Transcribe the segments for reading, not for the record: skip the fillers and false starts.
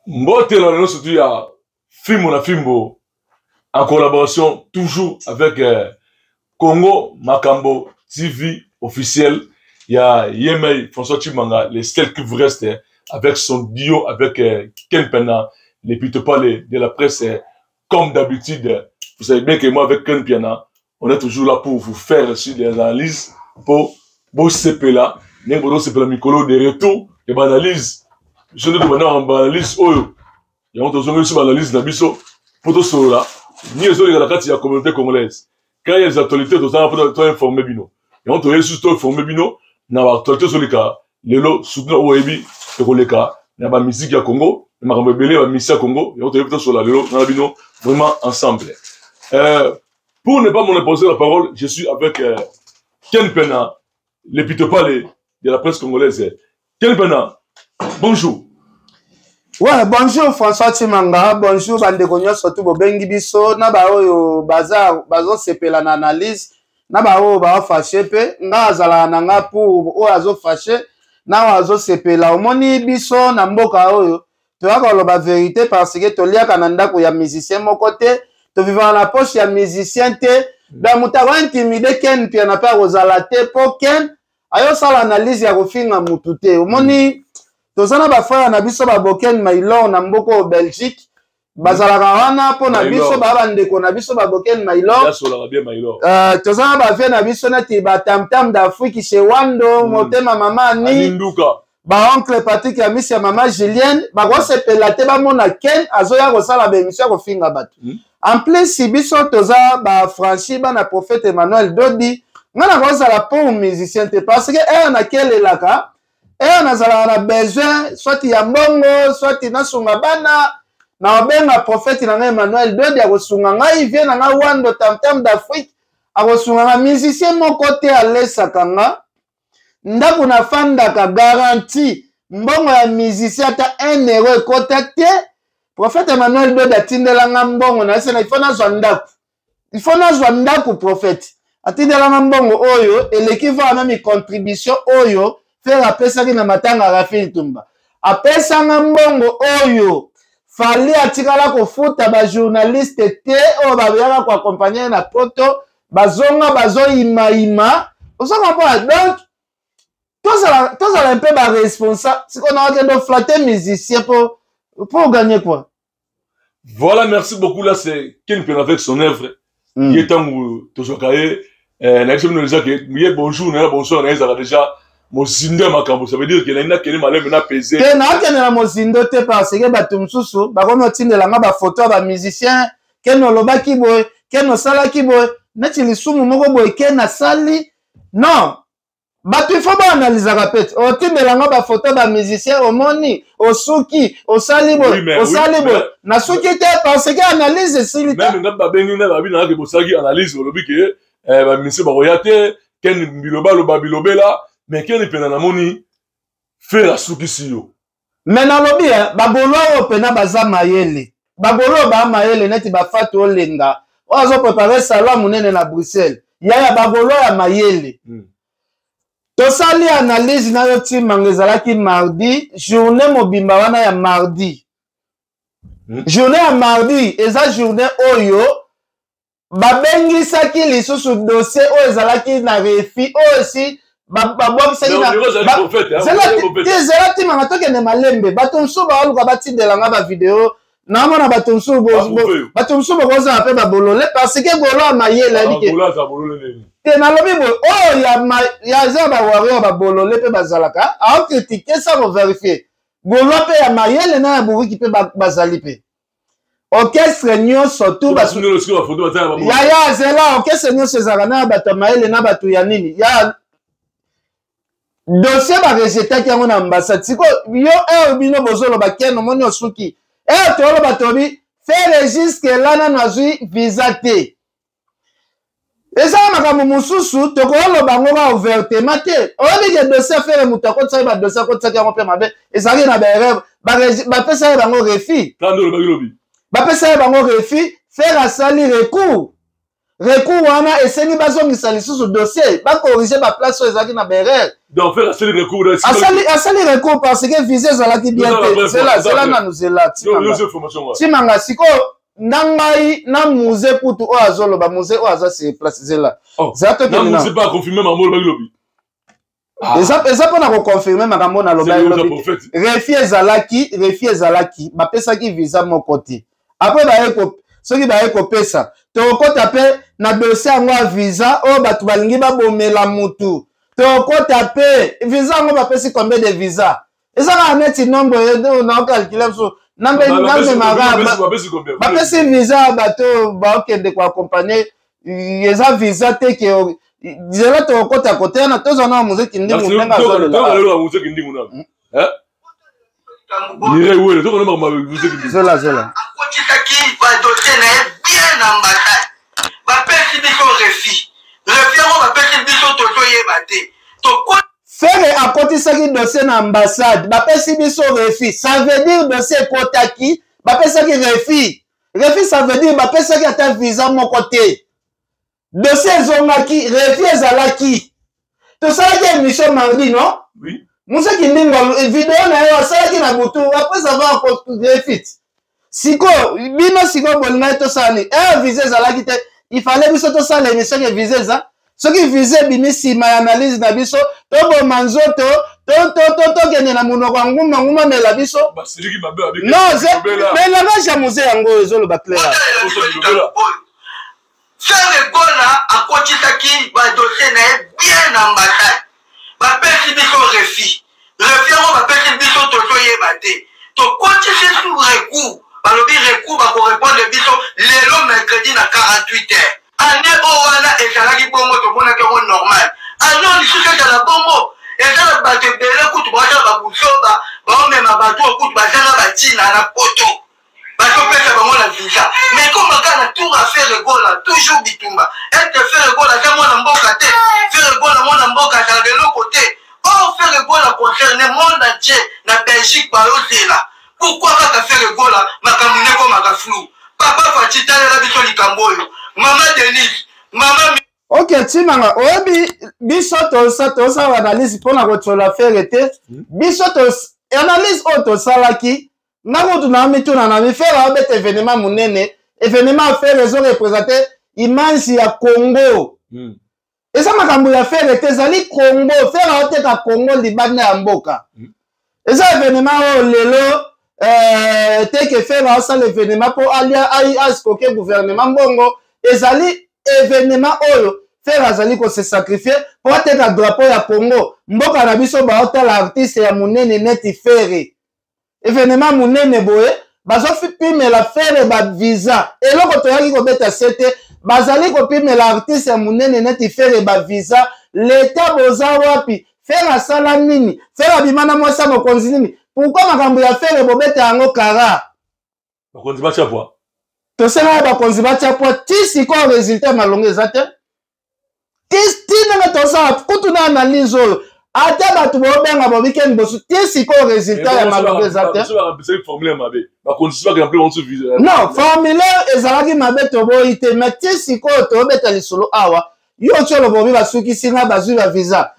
Mbote na nyonso tu ya Fimbo na Fimbo en collaboration toujours avec Congo Makambo TV officiel ya Yemei François Tshimanga, le seul qui vous reste avec son duo avec Ken Pena, les pitopales de la presse comme d'habitude. Vous savez bien que moi avec Ken Piana, on est toujours là pour vous faire aussi des analyses pour bosepela ndenge bozosepela mikolo de retour ya baanalyse biso nde tobanda baanalyse oyo yango tozongi biso baanalyse na biso mpo tosolola nini ezoleka na kati ya communauté congolaise quand ya les actualités tozanga mpo toinforme bino yango toyei susu toinforme bino na baactualité ezoleka lelo surtout na oyo oyebi ekoleka na bamiziki ya congo na makambo ebele ya bamisi ya congo yango toyebi tosolola lelo na bino vraiment ensemble. Pour ne pas monopoliser la parole, je suis avec Ken Pena, le pitopale de la presse congolaise. Ken Pena, bonjour. Ouais, bonjour François Tshimanga, bonjour bandeko nyonso tu bobengi biso na ba oyo baza bazosepela na analyse na ba oyo ba fâché pe nga azalaka na nga pour oyo azo fâché na oyo azosepela. Omoni biso na mboka oyo toyaka koloba vérité parce que toliaka na ndako ya musicien moko te, tovivaka na poche ya musicien te. Donc moto ako intimide Ken Mpiana mpe akozala te, mpo Ken ayosala analyse ya kofinga mutu te. Omoni toza na bafrère na biso baboken Mailor na mboka oyo Belgique, bazalaka wana mpo na biso baa bandeko na biso baboken Mailor. Toza na bavie na biso neti batamtam d'Afrique chez Wando, motema mama Ani, baoncle Patrick ya misi ya mama Julienne, bakosepela te bamona Ken azoya kosala baémission ya kofinga bato. En plus biso toza bafranchi bana prophète Emmanuel Dodi. Nga nakozala pour musicien te parce que ere nakelelaka, ere nazalaka na besoin soit ya mbongo, soit nasunga bana, na obenga prophète na ngai Emmanuel Dodi akosunga ngai, vie na ngai Wando Tamtam d'Afrique akosunga nga. Musicien moko te alesaka nga ndako nafandaka, garantie mbongo ya musicien ata 1 euro ekota te. Prophète Emmanuel Dodi atindelanga mbongo na esena, il faut nazwa ndako, il faut nazwa ndako. Prophète atindelanga mbongo oyo eleki voire même contribution oyo Ferre apesaki na matanga Rafi Tumba. Apesanga mbongo oyo Fally atikala kofuta bajournaliste te oyo bayaka koaccompagne na poto, bazonga bazoyimayima. Ozo comprendre? Donc tozala un peu baresponsable. Sikoyo nakokende oflatte musicien pour gagner quoi? Voilà, merci beaucoup. Là, c'est Ken Piana avec son œuvre. Ye ntango tozwaka ye na biso bino déjà ke ye bonjour na ye, bonsoir na ye, ezalaka déjà mozindo ya makambo. Ça veut dire ke nalingi nakende malembe na pese. Te, nakende na mozindo te parce que bato mosusu bakomi otindelanga bafoto ya bamusicien: "Ken olobaki boye, Ken osalaki boye", neti lisumu moko boye Ken asali. Non, bato ifo baanalizaka pe te. Otindelanga bafoto ya bamusicien, omoni osuki, osali boye, osali boye. Nasuki te parce que analyse esili te. Même nga babengi nga, babi nangaki bosalaki analyse, olobi ke bamusicien bakoya te. Ken biloba aloba bilobela, mais Ken mpena namoni Ferre asukisi yo. Me nalobi bagolo oyo mpena baza mayele, bagolo oyo baa mayele neti bafatu olenga oyo azoprépare salon ya monene na Bruxelles, yaya bagolo ya mayele. Tosali analyse na yo Timanga, ezalaki mardi, journée mobimba wana ya mardi. Journée ya mardi eza journée oyo babengisaki lisusu dossier oyo ezalaki na refus, oyo esi babwakisaki. Zela Timanga, tokende malembe. Bato mosusu baoluka batindelanga bavideo, naomona bato mosusu, bato mosusu bakozala mpe babolole parce que golo ya mayele ayebi ke te. Nalobi boye, oyo ya eza bawario babolole mpe bazalaka aokritike sa koverifie. Golo mpe ya mayele na ya buriki mpe bazali mpe orchestre nyonso tu yaya zela, orchestre nyonso ezalaka na bato ya mayele na bato ya nini ya dossier barejetaki yango na ambassade. Sikoyo yo ere bino bozoloba Ken omoni osuki, ere toyoloba tobi Ferre jusque là nano azwi visa te. Eza na makambo mosusu tokoloba yango kaka ouvertement te. Oyebi ke dossier Ferre, moto akotisaki badossier, akotisaki yango mpe mabe, ezalaki na baerreur, bapesaki bango refus, bapesaki bango refus. Ferre asali recours. Recours wana esengi bazongisa lisusu dossier, bacorrige baplace oyo ezalaki na baerreur. Donc Ferre asali recours. Asali recours parce que visa ezalaki bien te. Zela, zela nanu, zela. Tshimanga sikoyo na ngai na Muze kutu oyo azoloba, Muze oyo aza sur place, zela. Oh, zela tokende na Muze pas confirmer makambo olobaki lobi. Ah. Eza mpona koconfirme makambo naloba elobi. Refus ezalaki, refus ezalaki, bapesaki visa moko te. Après baye ko, soki baye kopesa, tokokota mpe na dossier yango ya visa oyo bato balingi babomela mutu. Tokokota mpe visa yango, bapesi combien de visa? Eza kaka neti nombre naocalcule biso namemaka. Bapesi visa ya bato baokende koaccompagne, eza visa te ke nzela tokokota kote wana. Tozwa na Muze Kindingu ndenge azolela. Zela, zela. Akotisaki badossier na ye bien na ambassade, bapesi biso refus. Refus yango bapesi biso, tozoyeba te. Ferre akotisaki dossier na ambassade, bapesi biso refus. Ça veut dire dossier ekotaki, bapesaki refus. Refus, ça veut dire bapesaki ata visa moko te. Dossier ezongaki, refus ezalaki. Tosalaki émission mardi, non? Oui. Musa Kindingo, video na ye asalaki na butu après avoir refus. Sikoyo bino, sikoyo bolingaki tosala nini? Visa ezalaki te, il fallait biso tosala émission ke visa eza. Soki visa ebimi nsima ya analyse na biso, toboma nzoto, tokende na monoko ya nguma nguma mela biso. Non, mais langage ya Muze yango oyo ezoloba clair. Ferre Gola akotisaki badossier na ye bien na ambassade, bapesi biso refus. Refus yango bapesi biso, tozoyeba te. Tokotisi su recours, balobi recours bakorépondre biso lelo mercredi na 48 heures. Année oyo wana ezalaki bongo, tomonaki yango normal. Année oyo lisusu ezala bongo, eza na bato ebele kutu baosala babuzoba, baomema bato oyo kutu bazanga batina na poto, bazopesa bango na visa. Mais comme kaka na tour ya Ferre Gola, toujours bitumba ete Ferre Gola aza mwana mboka te, Ferre Gola mwana mboka azalaka eloko te. Or Ferre Gola concerne monde entier, na Belgique bayozela. Pourquoi kaka Ferre Gola makambo nde ekomaka flou? Papa Fatshi, talela biso likambo oyo. Mama Denise, mama. Ok, Tshimanga, oyebi biso tosala analyse mpona kotiola Ferre te. Biso analyse oyo tosalaki nga kutu na mituna na mi, Ferre aobeta événement monene, événement Ferre ezoreprésente image ya Congo. Eza makambo ya Ferre te, ezali Congo. Ferre aoteka Congo libanda ya mboka. Eza événement oyo lelo te ke Ferre aosala événement mpo alia askoke gouvernement mbongo. Ezali événement oyo Ferre azali kose sacrifier mpo ateka drapeau ya Congo. Mboka na biso baotala artiste ya monene neti Ferre, événement monene boye, bazopimela Ferre bavisa. Eloko toyaki kobeta se te, bazali kopimela artiste ya monene neti Ferre bavisa. Leta boza wapi? Ferre asala nini? Ferre abima na mwasi ya mokonzi nini? Pourquoi makambo ya Ferre bobeta yango kara? Bakonzi batya pwa. Tosengaka bakonzi batya pwa. Ti sikoyo résultat malongo eza te. Ti ndenge tosala kutu na analyse oyo, ata bato bobenga bobikeni bosu, ti sikoyo résultat ya malongo eza te. Non, formulaire ezalaki mabe, toboyi te. Mais ti sikoyo tobeta lisolo awa, yo ti oloba obi basukisi nga bazwi bavisa,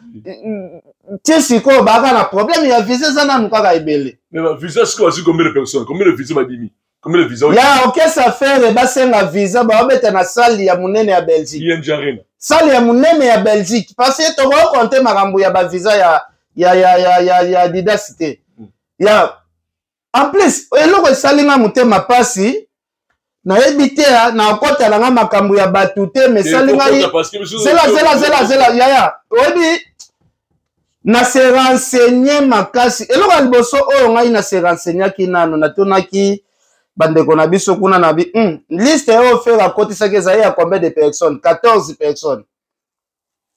ti sikoyo baaka na problème ya visa, eza nanu kaka ebele. Visa sikoyo bazwi combien de personnes? Combien de visa babimi? Combien de visa? Ya orchestre Ferre basenga visa, baobeta na salle ya monene ya Belgique. ING Arena. Salle ya monene ya Belgique, parce que tokokonte makambo ya bavisa ya Adidas te. Ya en plus, eloko esali nga motema mpasi, nayebi te, nakota na nga makambo ya bato te, mais esali ngai, zela, zela, zela, zela yaya. Oyebi, na se renseigner makasi. Eloko ya liboso oyo ngai na se renseignaki nano, natunaki bandeko na biso kuna na bi liste oyo Ferre akotisaki ezali ya combien de personnes? 14 personnes,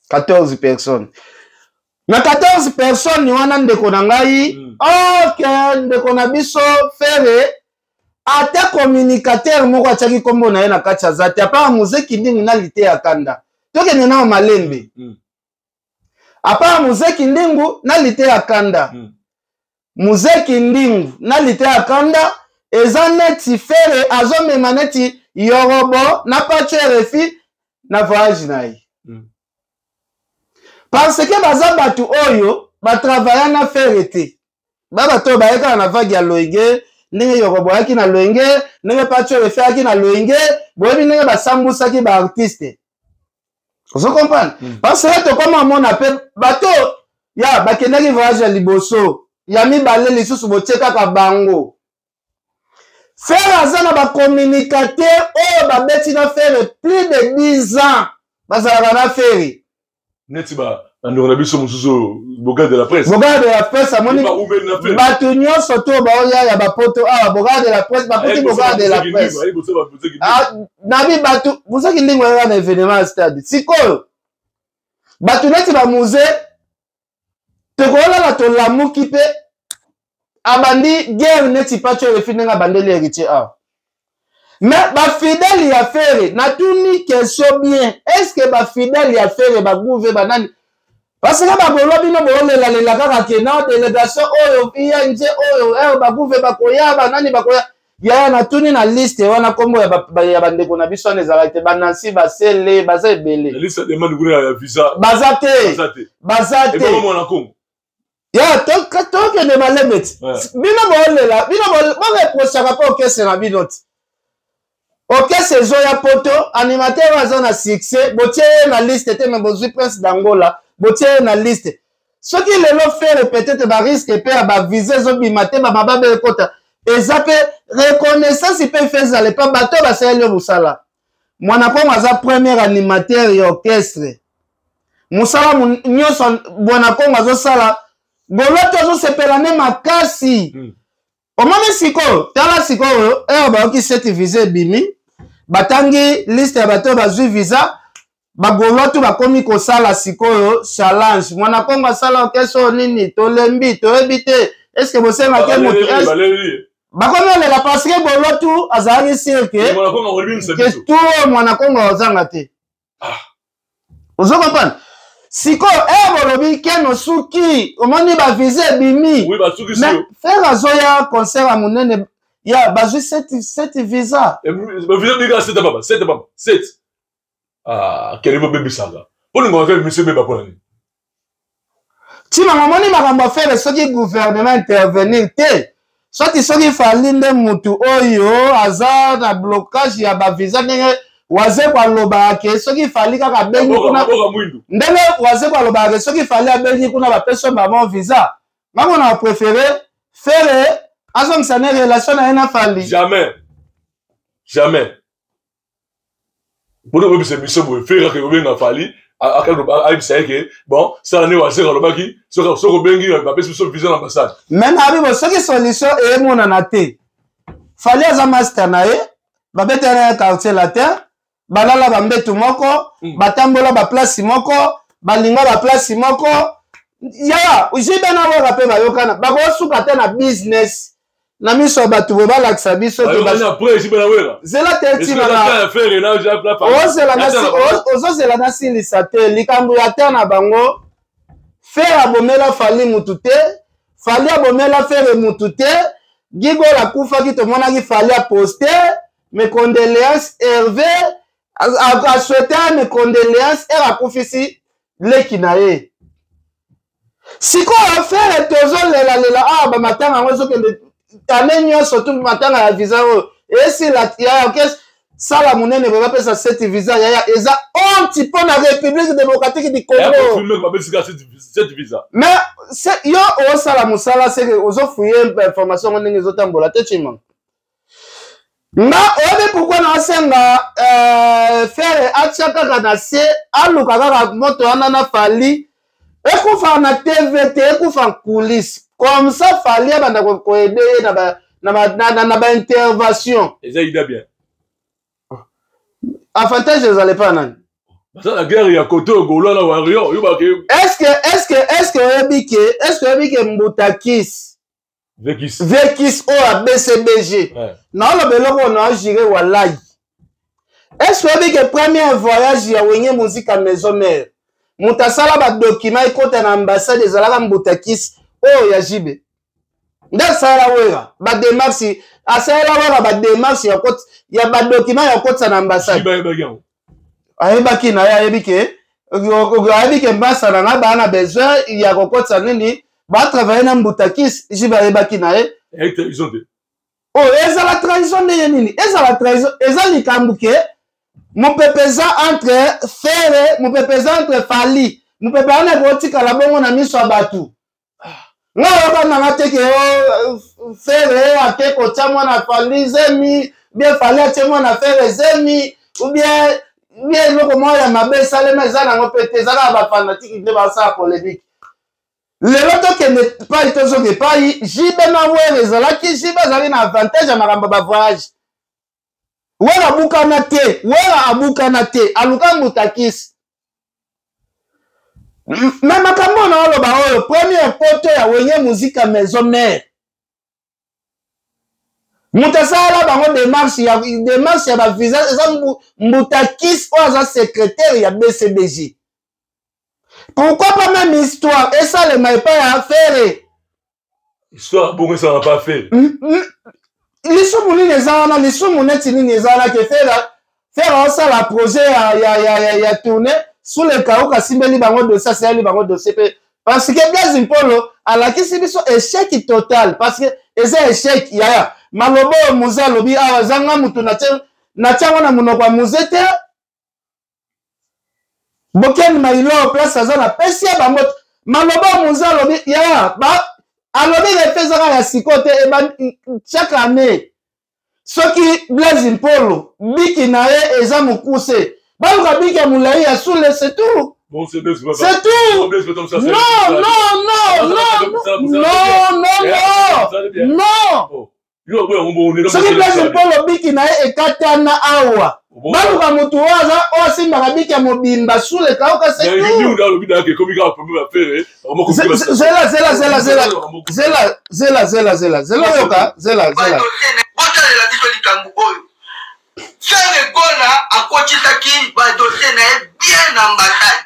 14 personnes. Na 14 personnes wana, ndeko na ngai, ok, ndeko na biso Ferre, ata communicateur moko atiaki nkombo na ye na kati aza te, à part Muze Kindingu na Lite ya Kanda. Tokende nao malembe. À part Muze Kindingu na Lite ya Kanda, Muze Kindingu na Lite ya Kanda, eza neti Ferre azomema neti Yorobo na Pacho RFI. na voyage na ye. Parce que baza bato oyo batravailla na Ferre te. Ba bato oyo baye kaka na vague ya loyenge, ndenge Yorobo ayaki na loyenge, ndenge Patsho Efe ayaki na loyenge, boyebi ndenge basambusaki ba artiste. Ozo comprendre? Parce que tokoma mona pe bato ya bakendaki voyage ya liboso, ya mibale lisusu botie kaka bango. Ferre aza na ba communicateur oyo babeti na Ferre plus de 10 ans bazalaka na Ferre. Neti ba bandeko na biso mosusu oyo Bogard de la presse. Bogard de la presse amoni bato nyonso to baoya ya bapoto awa Bogard de la presse bakuti Bogard de la presse. Ah, nabi bato bozaki ndenge oyaka na événement ya stade sikoyo bato neti ba musée tokolala tolamuki mpe abandi guerre neti Patsho Erefi ndenge abandeli Héritier awa. Mais bafidèle ya Ferre, natuni question bien, est ce que bafidèle ya Ferre bagouve banani? Parce que bagolo bino bolelalela kaka ke na délégation oyo ING oyo eh, bagouve bakoya banani bakoya. Yaya natuni na liste wana kombo ya bandeko na biso wana ezalaki te, banansi basele baza ebele. Baza te, baza te. Ya tokende malembe ti bino bolela bino boreprochaka mpe orchestre na bino ti orchestre ezoya poto animateur oyo aza na succès botie ye na liste te me bozwi Prince d'Angola botie ye na liste. Soki lelo Ferre peut-être barisque mpe ya bavisa ezobima te bamababe ekota eza mpe reconnaissance mpe fe ezala epa bato oyo basaleli yo mosala. Mwana Kongo aza premier animateur ya orchestre, mosala nyonso Bwana Kongo azosala goloto azosepela nde makasi. Omoni sikoyo, tala sikoyo ere bayoki seti visa ebimi, batangi liste ya bato oyo bazwi visa, bagoloto bakomi kosala sikoyo challenge. Mwana Kongo asala orchestre oyo nini, tolembi toyebi te eske bosengaki motu bakomi olela parce que golotu azalaki sur ke tu oyo Mwana Kongo azanga te. Ozo comprendre? Sikoyo ere bolobi ken osuki omoni bavisa ebimi, mais Ferre azoya concert ya monene ya bazwi 7 visa. Visa bika 7 papa, 7 papa, 7. Ah, kele bobebisaka mpo lingo kaka emission ebeba mpo na nini? Ntina omoni makambo ya Ferre, soki gouvernement intervenir te, soki soki Fally nde mutu oyo aza na blocage ya bavisa, ndenge Wazeko alobaka ke soki Fally kaka abengi kuna, ndenge Wazeko alobaka ke soki Fally abengi kuna bapesi bango visa, ngango na préféré Ferre azongisa ne relation na ye na Fally. Jamais, jamais. Mpona koyebisa biso boye, Ferre ake kobenga Fally, ayebisa ye ke bon, sala nde Wazeko alobaki, soki obengi bapesi biso visa na ambassade. Mais na bibo soki solution emonana te, Fally aza master na ye, babetela na ye Quartier Latin, balala bambetu moko, batambola baplace moko, balinga baplace moko. Yaya jibe na Wera mpe bayokana, bakosuka te na business na miso ya bato boye balakisa biso zela te ntina ozozela nasilisa te likambo ya te na bango. Ferre abomela Fally mutu te, Fally abomela Ferre mutu te. Gigol akufaki, tomonaki Fally aposte mes condoléances, Hervé asouhaite mes condoléances, ere akufisi leki na ye. Sikoyo Ferre tozolelalela awa bamatanga yango ezokende ane nyonso tu matanga ya visa oyo esila ya orchestre sala monene boye bapesa 7 visa. Yaya, eza honte mpo na République démocratique du Congo. Mais yo osala mosala seke ozofuye information yango ndenge ezotambola te. Chimanga nga oyebi pourquoi naosenga Ferre atia kaka na se, aluka kaka moto wana na Fally, ekufa na TV te, ekufa coulisse, comme ça Fally abanda koaider ye na baintervention. Eza idée bien. Avantage ezala epa nani? Baza na guerre ya kote oyo Gaulois na Warrior yo bake. Est-ce que oyebi ke, est-ce que oyebi ke Mbutakis Vekis Vekis oyo ya BCBG, naoloba eloko oyo naojure walai, est-ce que oyebi ke premier voyage ya Wenge Musica Maison Mère, moto asala badocument ekota na ambassade ezalaka Mbutakis oyo ya JB? Nde asalela Wera badémarche, asalela Wera badémarche ya badocument ya kotisa na ambassade. Ayebaki na ye, ayebi ke, ayebi ke mbasa na nga baa na besoin ya kokotisa nini, batravaille na Mbutakis. JB ayebaki na ye. Oyo oh, ezala trahison ndenge nini? Ezala trahison, eza likambo ke mopepe eza entre Ferre, mopepe eza entre Fally, mopepe wana ekotikala bongo na miso ya bato. Nga oyoka nanga te ke oh, Ferre ake kotya mwana Fally zemi, bien Fally atie mwana Ferre zemi, ou bien bien eloko moko ya mabe esalema. Eza nango mpe te, eza kaka bafanatiki nde basala polémique. Lelo tokende epai, tozonga epai JB na Were. Ezalaki JB azalaki na avantage ya makambo ya bavoyage. Were abukana te, Were abukana te, aluka Mbutakisi. Na makambo oyo naoloba, oyo première poto ya Wenge Musica Maison Mère, moto asalala bango démarche ya bavisa eza Mbutakisi oyo aza secrétaire ya BCBG. Pourquoi pas même histoire esalema epai ya Ferre? Histoire bongo esalama pa Ferre? Lisumu nini eza wana? Lisumu neti nini eza wana ke Ferre aosala projet ya tournée sous le kauka, asimbeli bango dossier, asaleli bango dossier mpe? Parce que Blaise Mpolo alakisi biso échec total, parce que eza échec. Yaya, maloba oyo Muze alobi awa, eza nga mutu natia yango na monoko ya Muze te. Bokeni Mailo place aza, na pesi ya bango maloba oyo Muze alobi. Yaya, alobi refe ezaka ya siko te, chaque année. Soki Blaise Mpolo biki na ye eza mokuse, baluka biki ya molai ya Sule, c'est tout. Bon, c'est bien, c'est tout. Non, non, non, non, non, non, non. Soki Blaise Mpolo biki na ye ekatana awa, baluka motu oyo aza, oyo asimbaka biki ya mobimba, Sule kauka, c'est tout. Zela, zela, zela, zela, zela, zela, zela, zela, zela, oyoka, zela, zela. Botalela biso likambo oyo. Ferre Gola akotisaki badossier na ye bien na ambassade,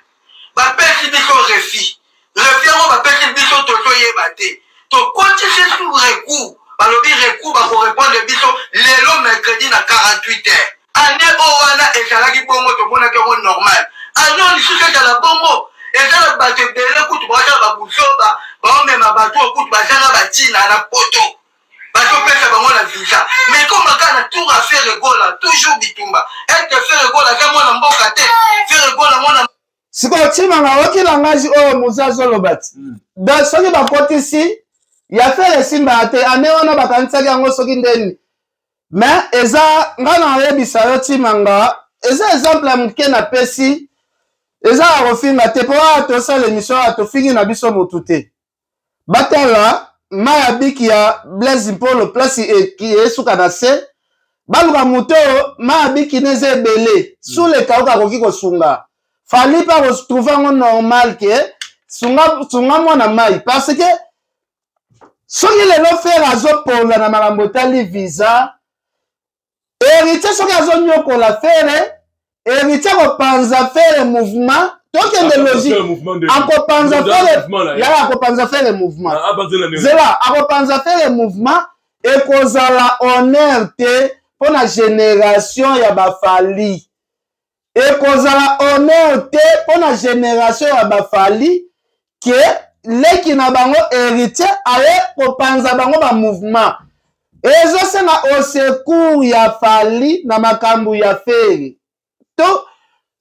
bapesi biso refus. Refus yango bapesi biso, tozoyeba te. Tokotisi su recours, balobi recours bakorépondre biso lelo mercredi na 48 heures. Année oyo wana ezalaki bongo, tomonaki yango normal. Année oyo lisusu ezala bongo, eza na bato ebele kutu baosala babuzoba, baomema bato oyo kutu bazanga batina na poto, bazopesa bango na visa. Mais comme kaka na tour ya Ferre Gola, toujours bitumba ete Ferre Gola aza mwana mboka te, Ferre Gola mwana Sikoyo Ntimanga, oyoki langage oyo Moza azoloba ti? Donc soki bakotisi ya Ferre, esimbaka te. Ane wana bakanisaki yango soki ndeni, mais eza ngai na oyebisa yo, Ntimanga, eza exemple ya moke napesi, eza ya kofinga te, mpo awa tosala émission awa, tofingi na biso motu te. Batala mai ya biki ya Blaise Mpolo, place esuka na se, baluka moto oyo mai ya biki ne eza ebele. Sule kauka akoki kosunga Fally mpe akotrouve yango normal ke sunga, sunga mwana mai, parce que soki lelo Ferre azopola na makambo etali visa, Héritier soki azonyokola Ferre, Héritier akopanza Ferre mouvement. Tokende logique, akopanza Ferre yaya, akopanza Ferre mouvement. Zela, akopanza Ferre mouvement, ekozala honneur te mpo na génération ya baFally. Ekozala honneur te mpo na génération ya baFally ke leki na bango Héritier aye kopanza bango bamouvement. Ezosenga au secours ya Fally na makambo ya Ferre to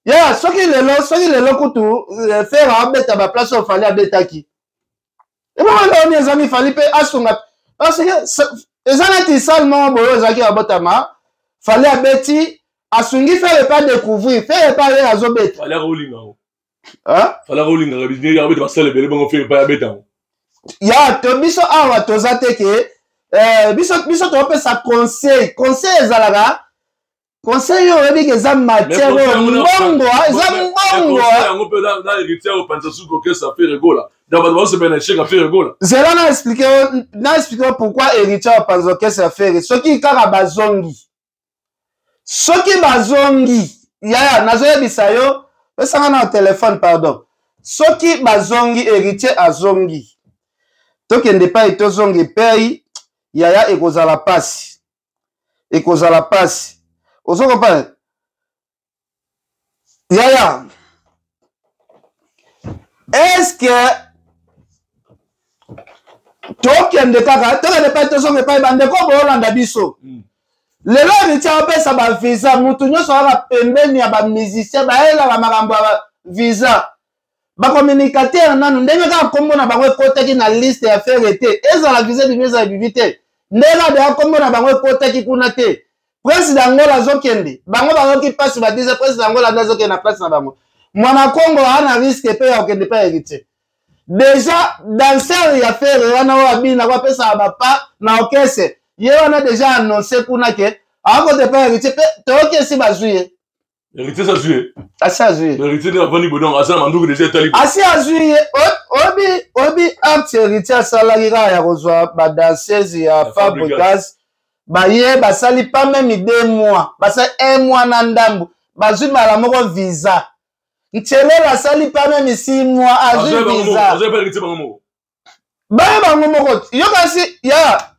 ya soki lelo kutu Ferre abeta baplace oyo Fally abetaki, ebongo eloni ezangi Fally mpe asunga? Parce que eza neti sale moko boye ezalaki ya botama. Fally abeti, asungi Ferre epa découvrir Ferre epa ye azobeta. Falaka olingaka abeta basala ebele bongo, Ferre epai abeta yango. Ya to biso awa toza te ke biso topesa conseil. Conseil ezalaka conseil oyo oyebi ke eza matière oyo mbongo, eza mbongo. Yango mpe na Héritier opanza suki orchestre Ferre Gola, donc bato bazosepela na échec ya Ferre Gola. Zela na explique pourquoi Héritier apanza orchestre ya Ferre. Soki kaka bazongi, soki bazongi, yaya, nazoyebisa yo, pesanga na telefone, pardon. Soki bazongi, Héritier azongi, tokende epai, tozonga epai, yaya, ekozala pasi, ekozala pasi. Ozo comprendre? Yaya, eske tokende kaka, tokende epai, tozonga epai? Bandeko boolanda biso, Lelo Héritier apesa bavisa, motu nyonso kaka pembeni ya bamusicien bayelaka makambo ya visa. Bacommunicateur nanu ndenge kaka nkombo na bango ekotaki na liste ya Ferre te, ezala visa ebimi, ezala ebimi te, ndenge kaka deya nkombo na bango ekotaki kuna te. Prince d'Angola azokende, bango bayoki mpasi, badise Prince d'Angola nde azokende na place na bango. Mwana Kongo aa na risque mpe ya kokende mpe Héritier. Deja danseur ya Ferre wana oyo abina ko apesaka bapa na orchestre, ye wana deja annonce kuna ke akote mpe Héritier, mpe toyoki esi bazwi ye. Héritier azwi ye. Asi azwi ye. Héritier nde avandi boye, donc aza na manduki deja etali. Asi azwi ye. Oyebi acte Héritier asalaki kaka ya kozwa badanseuse ya Fabregas, baye basali pas même 2 mois, basali un mois na ndambu, bazwi mbala moko visa. Ncelelo asali pas même 6 mois, azwi visa. Baye bango moko. Yo kasi ya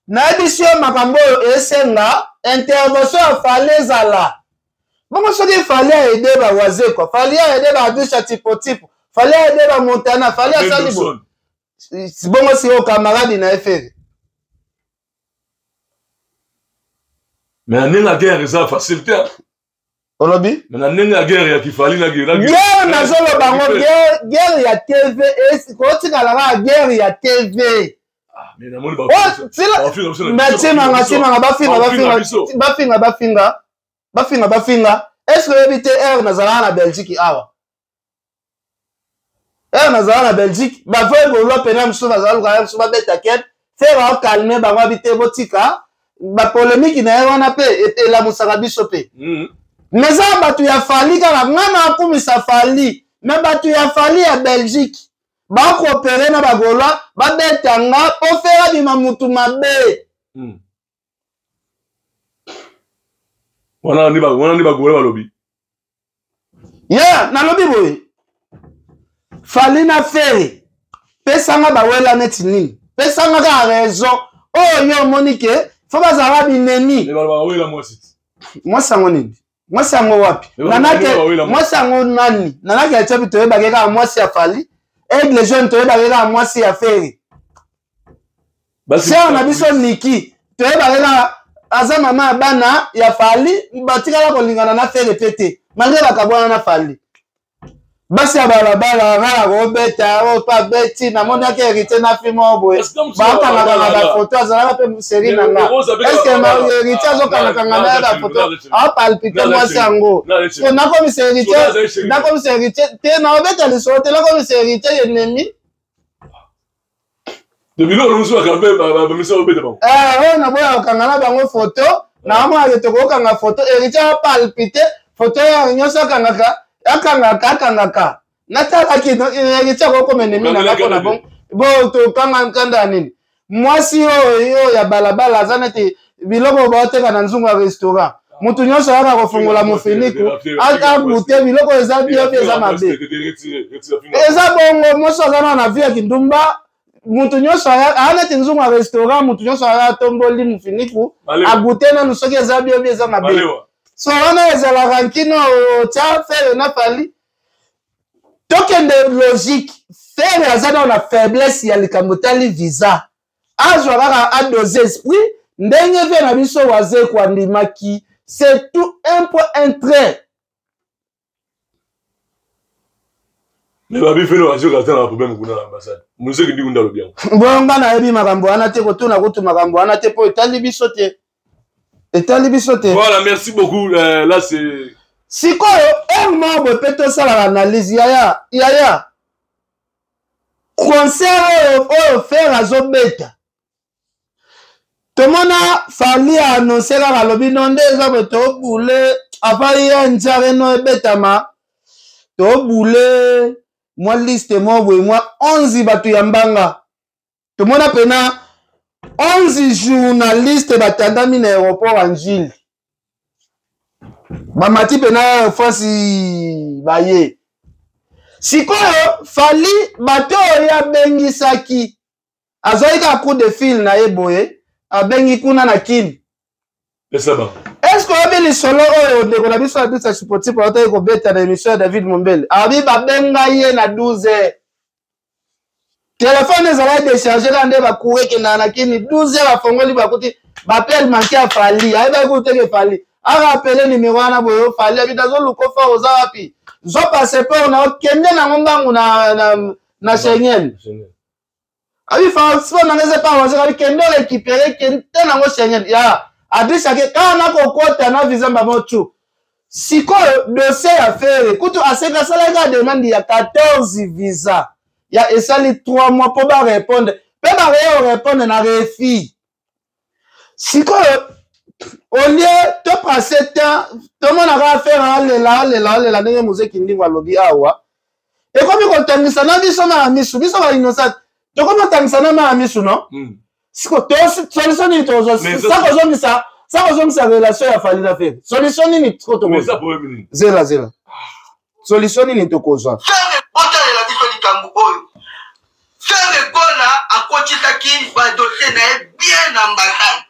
nayebisi yo makambo oyo esenga intervention ya Fally ezala bongo. Soki Fally aide baWazekwa, Fally aide baadusha tipotipo, Fally aide baMontana, Fally asali bo bongo, sikoyo camarade na ye Ferre? Mais na ndenge ya guerre eza facile te. Olobi? Mais na ndenge ya guerre ya kifali na guerre, nazoloba yango, guerre ya TV kotikala kaka guerre ya TV. Mais timanga, timanga, bafinga, bafinga, bafinga, bafinga, bafinga, bafinga. Est ce que oyebi te, heure nazalaka na Belgique awa, heure nazala na Belgique, bavrai Gaulois pena mosusu bazala luka mosusu babeta kete, Ferre acalme bango, abi te, botika bapolémique na ye wana mpe elamusaka biso mpe. Mais eza bato ya Fally kaka, nga na akumisa Fally, mais bato ya Fally ya Belgique bakoopere na bagaulois, babeta nga mpo Ferre abima mutu mabe. Wana nde bagaulois balobi. Ya nalobi boye, Fally na Ferre, pesanga bawela neti nini, pesanga kaka raison oyo yo omoni ke fo bazalaka binemi. Mwasi yango nini? Mwasi yango wapi? Nanake mwasi yango nani? Nanake ya Tiopi toyebaki kaka mwasi ya Fally. Aigle Jeune toyebaki kaka mwasi ya Ferre. Sœur na biso Niki toyebaki kaka aza mama ya bana ya Fally, batikala kolingana na Ferre mpe te, malgré bakabwana na Fally. Basi ya balabala, nga na kobeta oyo mpe abeti, namonaki Héritier na film oyo boye, bakangakanga bafoto, azalaka mpe série na nga. Est-ce Héritier azokangakanga na ye bafoto, apalpite mwasi yango? Nakomisa Héritier, nakomisa Héritier te, naobeta lisolo te, nakomisa Héritier ennemi. Biloko mosusu bamisa obeta bango. Oyo naboya kokanga na bango foto, naomonake tokokanga foto, Héritier apalpite foto oyo nyonso akangaka, akangaka, akangaka. Natalaki Héritier akokoma ennemi na nga mpona bongo. Bo tokanga nkanda ya nini? Mwasi oyo ya balabala aza neti biloko baoteka na nzungu ya restaurant, motu nyonso ayaka kofungola mofiniku agute biloko, eza bien, eza mabe, eza bongo. Mwasi aza na na vie ya kindumba, motu nyonso aya neti nzungu ya restaurant, motu nyonso aya atomboli mofiniku agute nanu soki eza bien, eza mabe. So wana ezalaka nkino otya Ferre na Fally. Tokende logique, Ferre aza nao na faiblesse ya likambo etali visa, azwa kaka adose esprit ndenge vie na biso Wazeko andimaki, c'est tout, un point un trait. Mais babi Ferre Wazeko aza na problème kuna na ambassade, mozeki ndi kunda alobi yango. Bonga nayebi makambo wana te, kotuna kutu makambo wana te, mpo etali biso te, etali biso te. Voilà, merci beaucoup. Là c'est Sikoyo heure moko boye mpe tosalaka analyse. Yaya, yaya, concert oyo Ferre azobeta, tomona Fally annonce kaka, alobi no nde eza boye, tobule avant ye nzare no ebetama, tobule mwa liste moko boye, mwa 11 bato ya mbanga. Tomona pena 11 journaliste batandami na aéroport ya Njili, bamati pena France baye. Sikoyo Fally, bato oyo abengisaki, azwaki kaka coup de fil na ye boye, abengi kuna na Kini. Est-ce Que oyebi lisolo oyo ndeko na biso Adusa Chipotipo autaki kobeta na émission ya David Mombele? Abi babenga ye na 12 heures, telefone ezalaki décharge kaka nde bacour ekendaka na kini. 12 heures afongoli, bakuti baappel manque ya Fally. Ayebaki kutu teke Fally arapele numero wana boye. Fally abi: "Nazoluka fa, oza wapi? Zwa passeport na okende nango mbangu na Schengen." Abi passeport nanga eza epa wazaka. Abi: "Kende orécupérer, kende nango Schengen." Ya adrisake kaka nakokota na visa mbamo tu. Sikoyo dossier ya Ferre kutu aseka, asalaki kaka demande ya 14 visa ya esali 3 mois mpo barépondre, mpe bareye orépondre na refus. Sikoyo au lieu topasser temps, tomonaka affaire alela, alela, alela ndenge mozeki ndingo alobi awa, ekomi kotangisa na biso na misu, biso bainnocent tokomi kotangisa na maa misu no. Siko solution nini tozwa? Sa kozongisa relation ya Fally na Ferre, solution nini siko tokozwa? Zela, zela, solution nini tokozwa? Ferre, botalela biso likambo oyo. Ferre Gola akotisaki badossier na ye bien na ambassade,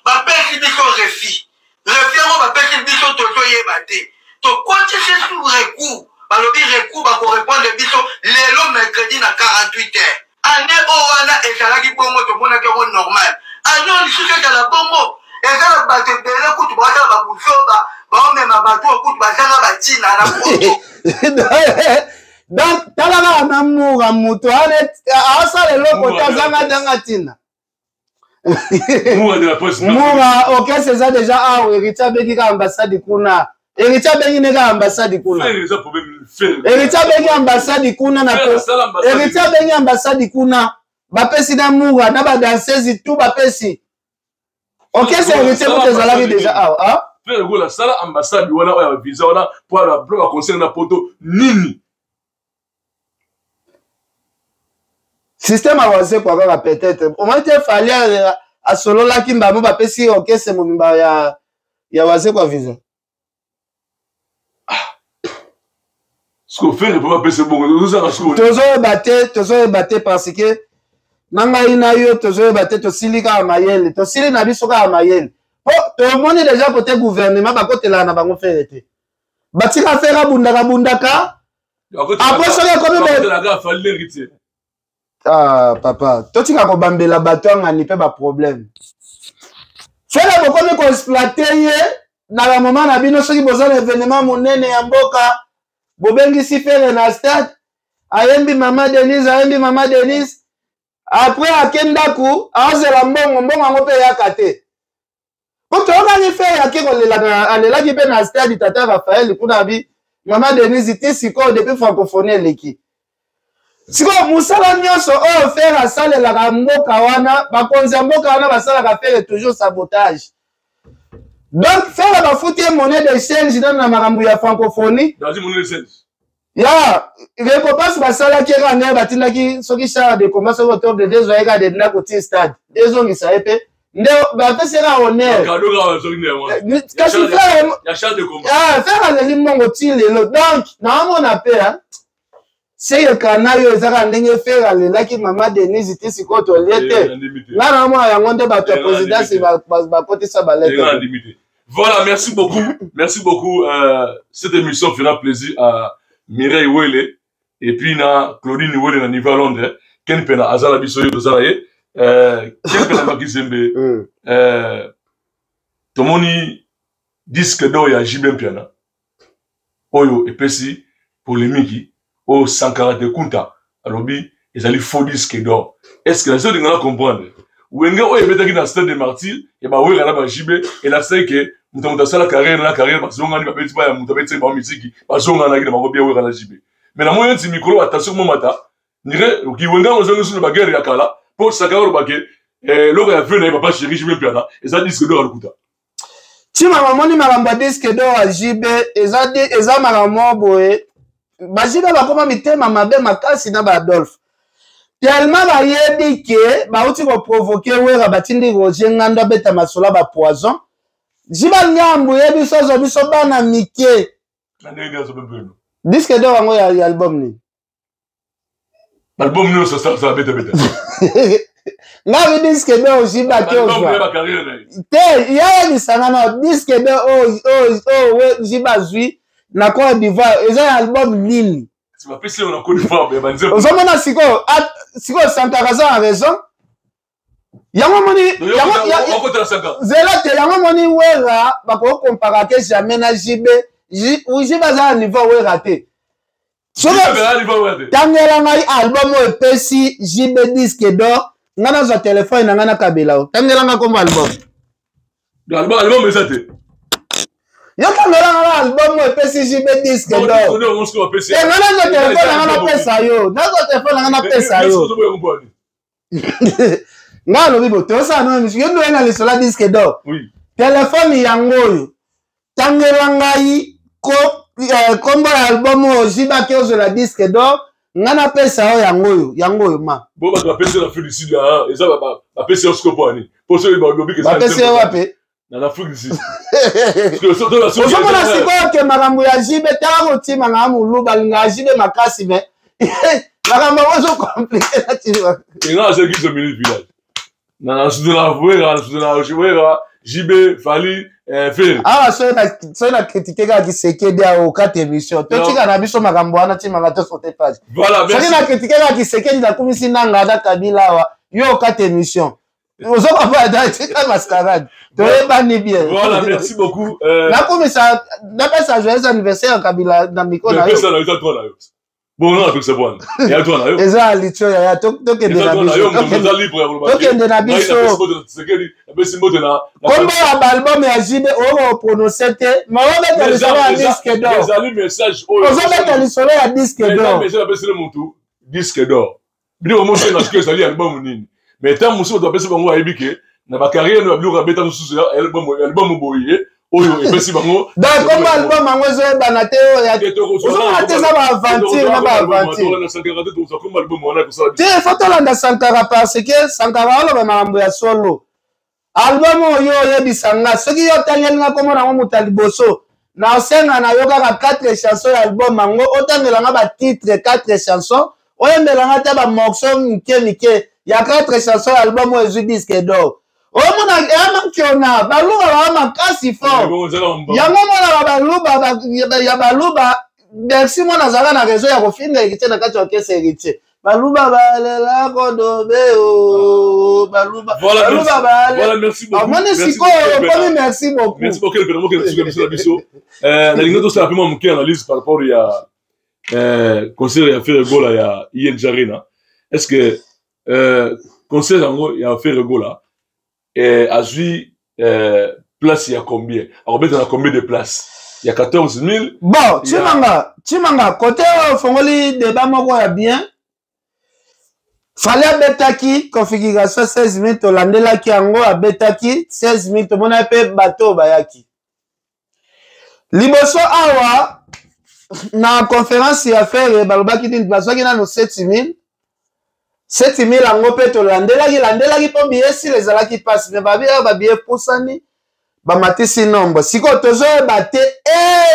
bapesi biso refus. Refus yango bapesi biso, tozoyeba te. Tokotisi su recours, balobi recours bakorépondre biso lelo mercredi na 48 heures. Année oyo wana ezalaki bongo, tomonaki yango normal. Année oyo lisusu ezala bongo, eza na bato ebele kutu baosala babuzoba, baomema bato oyo kutu bazanga batina na poto. Donc tala kaka na mura, moto aosala eloko te, azanga ndanga ntina. Mura, orchestre eza déjà awa. Héritier abengi kaka ambassade kuna, Héritier abengi ne kaka ambassade kuna, Héritier abengi ambassade kuna na Héritier abengi ambassade kuna, bapesi na mura na badanseuse tout, bapesi orchestre. Héritier kutu ezalaki déjà awa. Ferre Gola sala ambassade wana oyo ya visa wana mpo baconcert na poto nini? Système awazekwa kaka, peut-être omoni te Fally asololaki mbamo, bapesi orchestre mobimba ya Wazekwa visa. Siko Ferre mpo bapesi bongo, tozaka siko. Tozoyeba te, tozoyeba te, parce que na ngai na yo tozoyeba te. Tosili kaka mayele, tosili na biso kaka mayele, mpo tomoni déjà côté gouvernement bakotelaka na bango Ferre te. Batika Ferre abundaka bundaka, après soki ekomi, ah, papa, totika kobambela bato angani mpe baproblème. Ferre bokomi koexploiter ye na bamoma na bino. Soki boza na événement monene ya mboka, bobengisi Ferre na stade, ayembi Mama Denise, ayembi Mama Denise, après ake ndako, aozela mbongo. Mbongo yango mpe eyaka te, po toyokaki Ferre ake kolela, alelaki mpe na stade Tata Rafael kuna, abi Mama Denise ti sikoyo depuis Francophonie eleki. Sikoyo mosala nyonso oyo Ferre asalelaka mboka wana, bakonzi ya mboka wana basalaka Ferre toujours sabotage. Donc Ferre bafuti ye monnaie d'échange nano na makambo ya Francophonie ya récompense basalaki ye kaka ndenge batindaki soki char de combat, soki octobre de ezwa ye kaka de ndako ti stade, ezongisa ye mpe nde bapesi ye kaka honneur. Kasi Ferre aleli mbongo ti lelo. Donc naomona mpe seyeka na yo eza kaka ndenge Ferre alelaki Mama Denise ti sikoyo tolie te. Nga naomona yango nde bato ya présidence bakotisa balete. Voilà, merci beaucoup. Merci beaucoup. Cette émission fera plaisir à Mireille Wele et puis na Claudine Wele na niveau à Londres. Ken Pena Azala biso yo tozala ye. Ken Pena Makizembe. Tomoni disque d'or ya JB Mpiana. Oyo epesi polémique, oyo Sankara de Kunta alobi ezali faux disque d'or. Est-ce que nazo linga comprendre? Wenge oyo ebetaki na Stade de Martyr ya bawera na baJB, elakisaki ke moto asala carrière na carrière, bazongani, babeti baya, moto abeti bango miziki, bazonganaki na bango bia Wera na JB. Mais namoni neti mikolo batension momata nire kiwenga yango ozongi sino baguerre ya kala, mpo Sankara olobake eloko ya vieux na ye Papa Chéri JB Mpiana eza disque d'or ya lokuta. Ntima bamoni makambo ya disque d'or ya JB eza makambo moko boye. BaJB bakoma mitema mabe makasi na baAdolphe, tellement bayebi ke bauti koprovoquer Wera, batindi Roger Ngando abeta masolo ya bapoison. JB alingi ye biso azwa biso bana mike. Disque d'or yango ya album nini? Album nyonso asala betabeta. Nga bi disque d'or JB ake ozwa te, yayebisa nga na disque d'or oyo JB azwi na Côte d'Ivoire eza ya album nini? Ozomona sikoyo, sikoyo Sankara aza na raison. Yango moni zela te, yango moni Wera bakokompara ke jamais na JB. JB aza na niveau Wera te. Tangela ngai album oyo epesi JB disque d'or, ngai nazwa telefone na ngai nakabela o. Tangela ngai kombo album. Album eza te. Yo tangela ngai album oyo epesi JB disque d'or. Ngai nazwa telefone na ngai napesa yo, nazwa telefone na ngai napesa yo. Ngai alobi bo tosala no émission, yo ndoye na lisolo ya disque d'or. Telefone yango oyo, tangela ngai kombo ya album oyo JB ozwela disque d'or, ngai napesa yo. Yango oyo, yango oyo ma. Bo bato bapesi na Afrique du Sud, eza bapesi yo sikoyo mpo ani? Mpo soki balobi bapesi yo wapi? Na Afrique du Sud. Ozomona sikoyo ke makambo ya JB, tala kotima na moluba alingaka JB makasi, mais makambo yango ezocompliquer na tima. Nga azalaki 10 minutes village na soutenaka Wera, na soutenaka Wera, JB, Fally, Ferre. Awa soki na critique kaka Tshisekedi awa, okata émission. Totika na biso makambo wana, timanga tosote page. Soki na critique kaka Tshisekedi, nakumisi nanga na Kabila awa, yo okata émission. Ozokomprendre? Tika mascarade, toyebani bien. Voilà, merci beaucoup. Nakumisa, napesa joyeux anniversaire ya Kabila na micro na yo. Bon, non, apekisa bwana ya droit na yo. Eza ya litio yaya, tokende na biso, tokende na biso. Napesi mbote na Kombo ya baalbum ya JB oyo prononce te, ma obeta lisolo ya disque d'or. Ezali message oyo. Ozobeta lisolo ya disque d'or. Message apeseli motu disque d'or, biloko mosusu na sikoyo ezali album nini? Mais ntango mosusu bato bapesi bango, bayebi ke na bacarrière na biloko abeta mosusu album boye oyo epesi bango. Donc kombo album yango ezoyebana te. Oyo ozomona te, eza baaventure na baaventure te. Faut tolanda Sankara parce que Sankara aloba makambo ya solo. Album oyo oyebisa nga, soki yo otangeli nga kombo nango, moto ya liboso na osenga na yo kaka 4 chanson ya album yango, otangela nga batitre 4 chanson, oyembela nga te bamorceau mike mike ya 4 chanson ya album oyo ezwi disque d'or. Omona eyamakiona baluba baa makasi fort, yango omonaka baluba ya baluba. Merci, mwana azalaka na raison ya kofinga Héritier na kati ya orchestre Héritier. Baluba balela kodobe o baluba, baluba balela. Omoni sikoyo okomi. Merci beaucoup. Merci beaucoup. Mpena mokele suka biso na biso, nalingi tosala mpe mwa moke analyse par rapport ya concert ya Ferre Gola ya ING Arena. Est ce que concert yango ya Ferre Gola azwi place ya combien? Akobeta na combien de place? Ya 14 000? Bon, Chimanga, Chimanga, côté oyo ofongoli débat moko ya bien. Fally abetaki configuration 16 000, tolandelaki yango, abetaki 16 000, tomonaki mpe bato oyo bayaki liboso awa na conférence ya Ferre. Balobaki nini? Bazwaki nano 7 000, 7 000 yango mpe tolandelaki landelaki mpo billet esila, ezalaki mpasi. Mais babi oyo babillet pusani, bamatisi nombre. Sikoyo tozoyeba te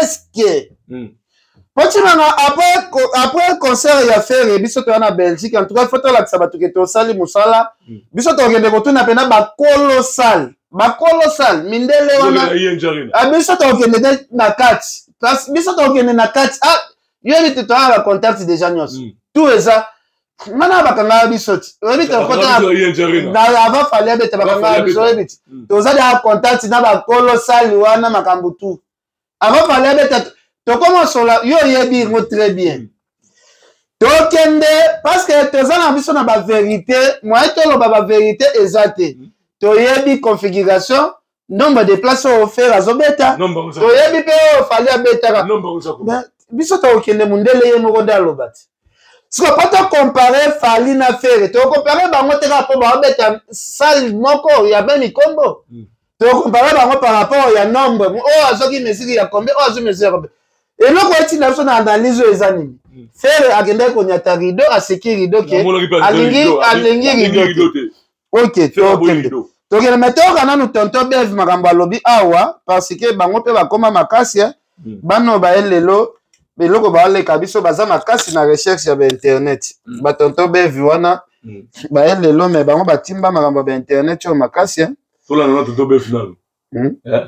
eske po Chimanga, après concert ya Ferre, biso toya na Belgique. En tout cas, faut tolakisa bato ke tosali mosala. Biso tokende kotuna mpena bakolo salle, bakolo salle mindele wana. Biso tokende te na kati, biso tokende na kati. Ah, yoyebi te, toya na bacontact déjà nyonso. Tout eza mana, bakangaka biso ti oyebi te, okota avant Fally abeta, bakangaka biso. Oyebi ti toza deja contact na bakolo salle wana, makambo tout avant Fally abeta tokomosola. Yo oyebi yango très bien. Tokende parce que toza na biso na bavérité, moyen toloba bavérité eza te. Toyebi configuration, nombre de place oyo Ferre azobeta, toyebi mpe oyo Fally abetaka. Biso tokokende, mondele ye moko nde aloba ti. Siko po tocomparer Fally na Ferre, tokocomparer bango te kaka mpo baobeta salle moko ya même ikombo. Tokocomparer bango par rapport ya nombre oyo azwaki mesure ya combien, oyo azwi mesure ya combien. Eloko etinda biso na analyse oyo eza nini? Ferre akendaki konyata rideau, aseki rideau ke alingi rideau te. Ok, tokende, tokende, mais toyoka nanu tonton Bev makambo alobi awa, parce que bango mpe bakóma makasi. Bana oyo baye lelo, eloko baoleka biso, baza makasi na recherche ya bainternet. Batonton Bev wana. Baye lelo, mais bango batimba makambo ya bainternet oyo makasi. Tolanda na Tonton Bef nano.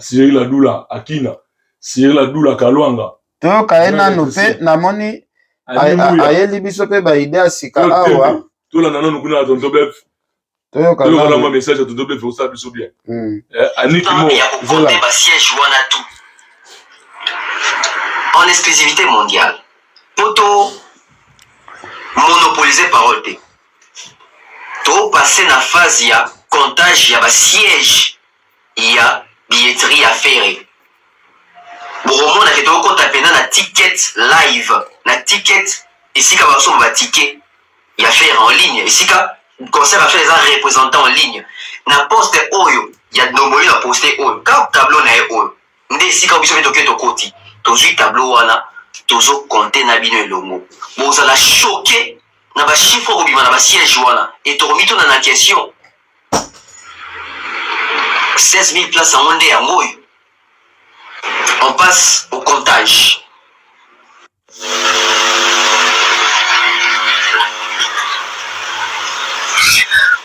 Cyril Adula Akina, Cyril Adula Kalwanga. Toyoka ye nanu mpe, namoni ayeli biso mpe baidée ya sika awa. Tolanda nanu kuna na Tonton Bef. Toyoka. Toyoka mwa message ya Tonton Bef, osala biso bien. Aniki mo ya basiège wana tout en exclusivité mondiale, po to monopoliser parole te. Topasse na phase ya comptage ya basiège ya billetterie ya Ferre. Bokomona ke tokokɔta mpena na ticket live, na ticket esika basomba baticket ya Ferre en ligne, esika concert ya Ferre eza représentant en ligne na poste oyo ya Ndomboli. Na poste oyo ka tableau na ye oyo nde esika biso mpe toke, tokoti, tozwi tableau wana, tozocompter na bino elongo. Bozala choqué na bachiffre kobima na basiège wana e tokomituna na question: 16 000 place yango nde yango oyo? On passe au comptage.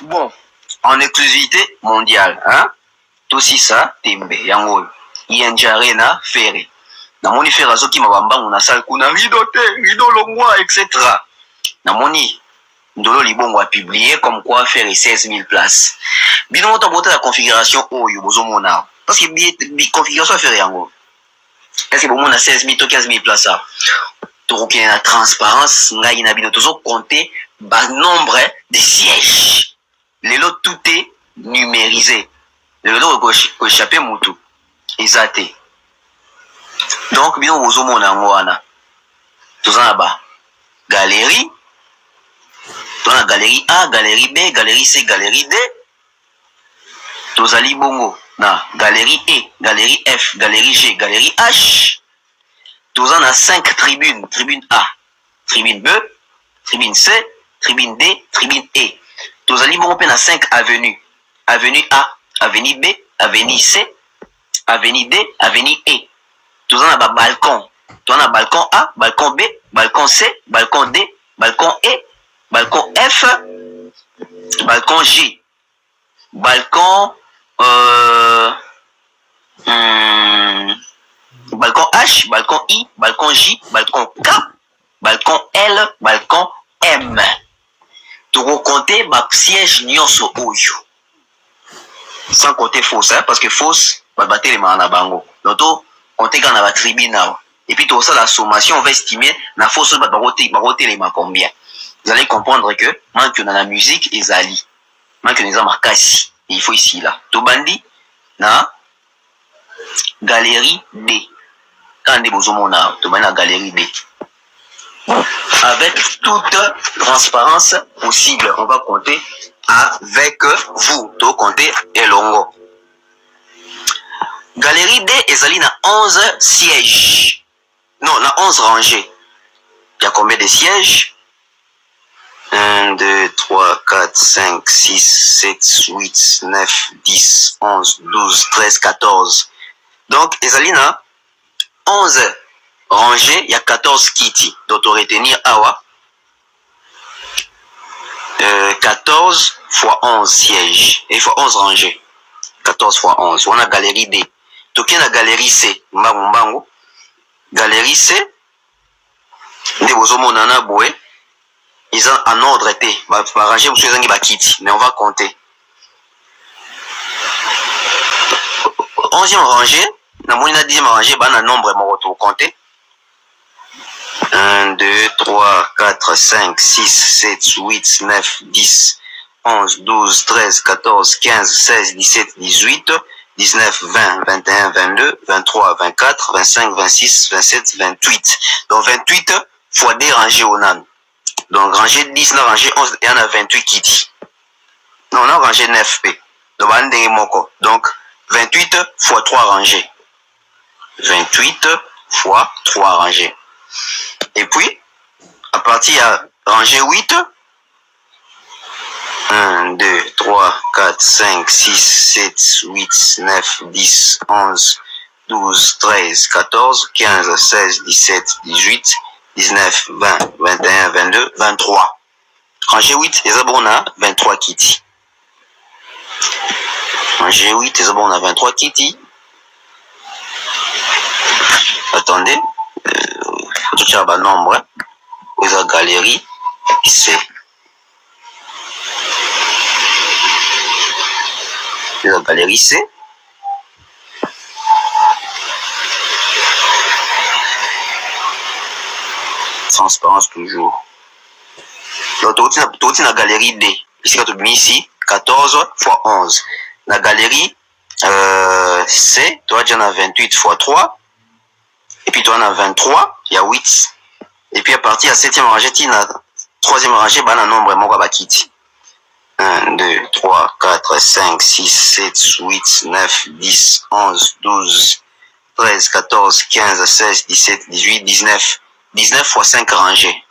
Bon, en exclusivité mondiale, hein, tosisa tembe yango oyo ING Arena, Ferre. Namoni Ferre azokima bambangu na salle kuna, rideau te, rideau longwa, etc. Namoni Ndolo Libongo apublié comme quoi Ferre 16 000 places. Bino moto botala configuration oyo bozomona, parce que bi configuration ya Ferre yango, est ce que bomona 16 000 to 15 000 places awa? Tokokende na transparence, ngai na bino tozocompter banombre de sièges. Lelo tout est numérisé, lelo koéchapper mutu eza te. Donc bino bozomona yango wana, toza na ba galerie, toza na galerie A, galerie B, galerie C, galerie D. Tozali bongo na galerie E, galerie F, galerie G, galerie H. Toza na 5 tribune: tribune A, tribune B, tribune C, tribune D, tribune E. Tozali bongo mpe na 5 avenue: avenue A, avenue B, avenue C, avenue D, avenue E. Toza na babalcon, toza na balcon A, balcon B, balcon C, balcon D, balcon E, balcon F, balcon G, balcon balcon H, balcon I, balcon J, balcon K, balcon L, balcon M. Tokocompter basiège nyonso oyo sans compter fosse, hein, parce que fosse bato batelemaka na bango. Donc to compter kaka na batribune awa et puis tokosala sommation. On va estimer na fosse oyo bato bakotelema combien. Vous allez comprendre que manque na musique ezali, manque eza makasi et il faut esila. Tobandi na galerie D kaka nde bozomona. Tobandi na galerie D avec toute transparence possible. On va compter avec vous, to compter elongo. Galerie D ezali na 11 sièges, non, na 11 rangées. Il y a combien de sièges? 1, 2, 3, 4, 5, 6, 7, 8, 9, 10, 11, 12, 13, 14. Donc, ezali na 11 rangées, il y a 14 kiti. Donc, on retenir awa. 14 fois 11 sièges. Et fois 11 rangées. 14 fois 11. On a galerie D. Toke na galerie C. Mbangu mbangu. Galerie C. Nde bozomona na boye eza en ordre te, barangée mosusu ezangi bakiti, mais on va compter. 11e rangée, namoni na 10e rangée baa na nombre moko. Tocompter: 1, 2, 3, 4, 5, 6, 7, 8, 9, 10, 11, 12, 13, 14, 15, 16, 17, 18, 19, 20, 21, 22, 23, 24, 25, 26, 27, 28. Donc 28 fois 2 rangées au nan. Donc rangée 10 na rangée 11, il y en a 28 kiti. Non, on a rangé 9 P. Donc, moko. Donc 28 fois 3 rangées. 28 fois 3 rangées. Et puis, à partir à rangée 8, 1, 2, 3, 4, 5, 6, 7, 8, 9, 10, 11, 12, 13, 14, 15, 16, 17, 18, 19, 20, 21, 22, 23. Rangée 8 eza bongo na 23 kiti. Rangée 8 eza bongo na 23 kiti. Attendez, totia ba nombre. Eza galerie C. Eza galerie C. Transparence toujours. Donc tokoti na galerie D esika tobimisi 14 fois 11. Na galerie C toa déjà na 28 fois 3 et puis toa na 23 ya 8 et puis à partir ya 7e rangée ti na 3e rangée bana nombre moko ya bakiti 1 2 3 4 5 6 7 8 9 10 11 12 13 14 15 16 17 18 19. 19 fois 5 rangées.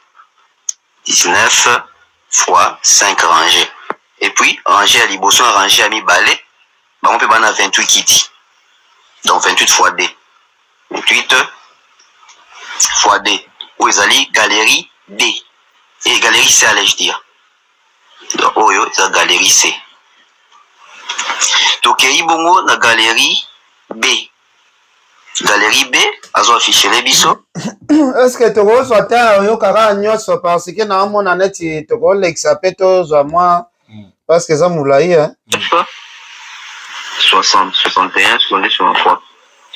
19 fois 5 rangées. Et puis rangée ya liboso na rangée ya mibale bango mpe bana 28 kiti. Donc 28 fois 2. 28 fois 2. Oyo ezali galerie D. Et galerie C allais-je dire. Donc oyo eza galerie C. Tokei bongo na galerie B. Galerie B azo afficher biso. Est-ce que tokozwa te oyokaka nyonso parce que naomona neti tokolekisa mpe tozwa mwa parce que eza molai, hein? 60, 61, 62, 63,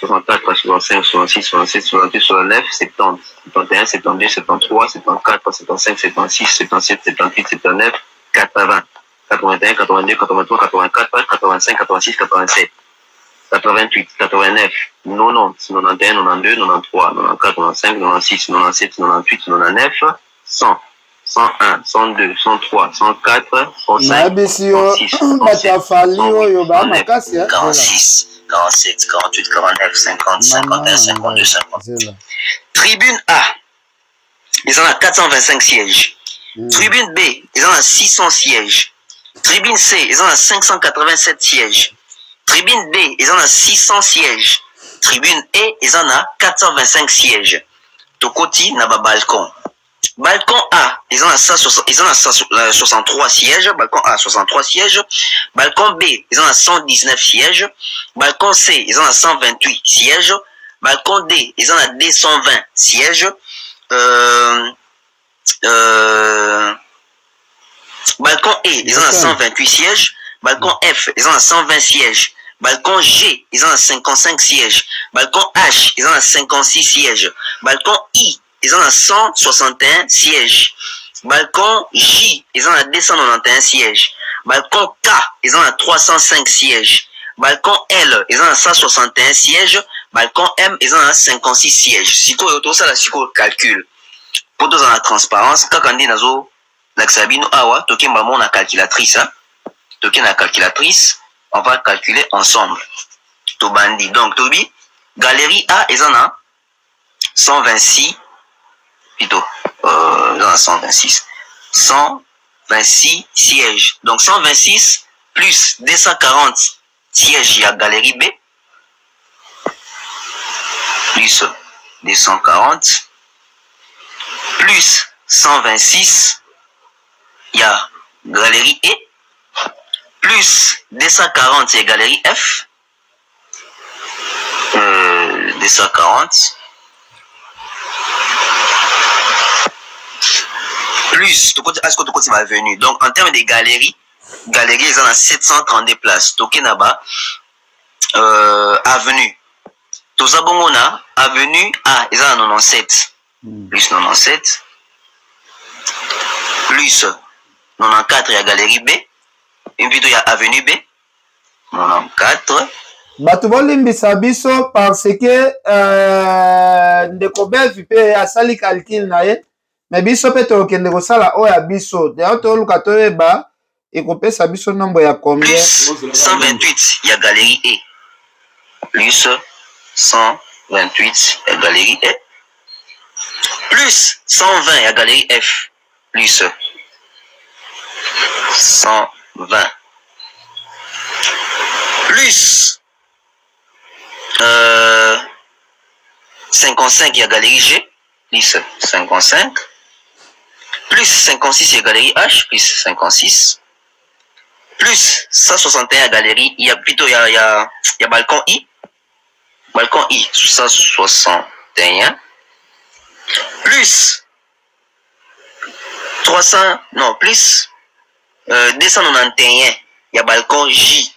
64, 65, 66, 67, 68, 69, 70, 71, 72, 73, 74, 75, 76, 77, 78, 79, 80, 81, 82, 83, 84, 85, 86, 87, 88, 89, 90, 91, 92, 93, 94, 95, 96, 97, 98, 99, 100, 101, 102, 103, 104, 105, Nayebisi yo, 106, bato ya Fally oyo baa makasi. 46, 47, 48, 49, 50, 51, 52, 50. Zela. Tribune A, ils en ont 425 sièges. Tribune B, ils en ont 600 sièges. Tribune C, ils en ont 587 sièges. Tribune D, ils en ont 600 sièges. Tribune E, ils en ont 425 sièges. Tokoti na ba balcon. Balcon A, ils en ont 160, ils en ont 163 sièges. Balcon A, 63 sièges. Balcon B, ils en ont 119 sièges. Balcon C, ils en ont 128 sièges. Balcon D, ils en ont 220 sièges. Balcon E, ils en ont 128 sièges. Balcon F, ils en ont 120 sièges. Balcon G, ils en ont 55 sièges. Balcon H, ils en ont 56 sièges. Balcon I, ils en ont 161 sièges. Balcon J, ils en ont 291 sièges. Balcon K, ils en ont 305 sièges. Balcon L, ils en ont 161 sièges. Balcon M, ils en ont 56 sièges. Sikoyo tosala sikoyo calcul. Po tozala na transparence, kaka nde nazo lakisa bino awa, tokemba mo na calculatrice, hein? Toke na calculatrice, on va calculer ensemble. Tobandi. Donc tobi galerie A eza na 126 plutôt, eza na 126. 126 sièges. Donc 126 plus 240 sièges ya galerie B plus 240 plus 126 ya galerie E plus 240 ya galerie F, 240 plus tokoti asko tokoti ba avenue. Donc en termes de galerie, galerie eza na 732 places. Toke na ba avenue, toza bongo na avenue A eza na 97 plus 97 plus 94 ya galerie B et plutôt ya avenue B 94. Bato bolimbisa biso parce que ndeko Belvi mpe asali calcul na ye, me biso mpe tokende kosala oyo ya biso. D'ailleurs toluka toyeba ekopesa biso nombre ya combien. Plus 128 ya galerie E plus 128 ya galerie E plus 120 ya galerie F plus 120 plus 55 ya galerie G plus 55 Plus 56 ya galerie H, plus 56, plus 161 ya galerie, ya plutôt ya balcon I, balcon I, 161, plus 300, non, plus 291 ya balcon J,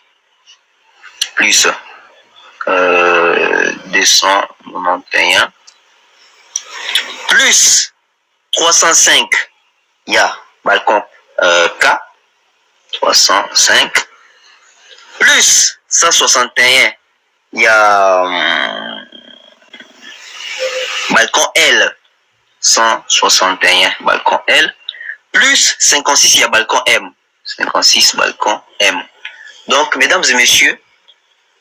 plus 291, plus 305 ya balcon K, 305, plus 161 ya balcon L, 161 balcon L, plus 56 ya balcon M, 56 balcon M. Donc, mesdames et messieurs,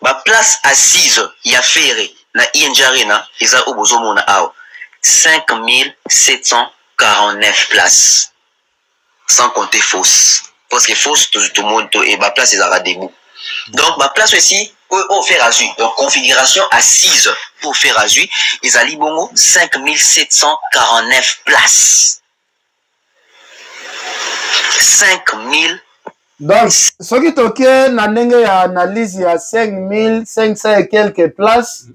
ba place assise ya Ferre na ING Arena eza oyo bozomona awa, 5749 places, sans compter fosse, parce que fosse tout le monde et ba place ezalaka debout. Donc ba place aussi oyo Ferre azwi, donc configuration assise pour Ferre azwi ezali bongo 5749 places, 5000. Donc soki toke na ndenge ya analyse ya 5500 et quelques places,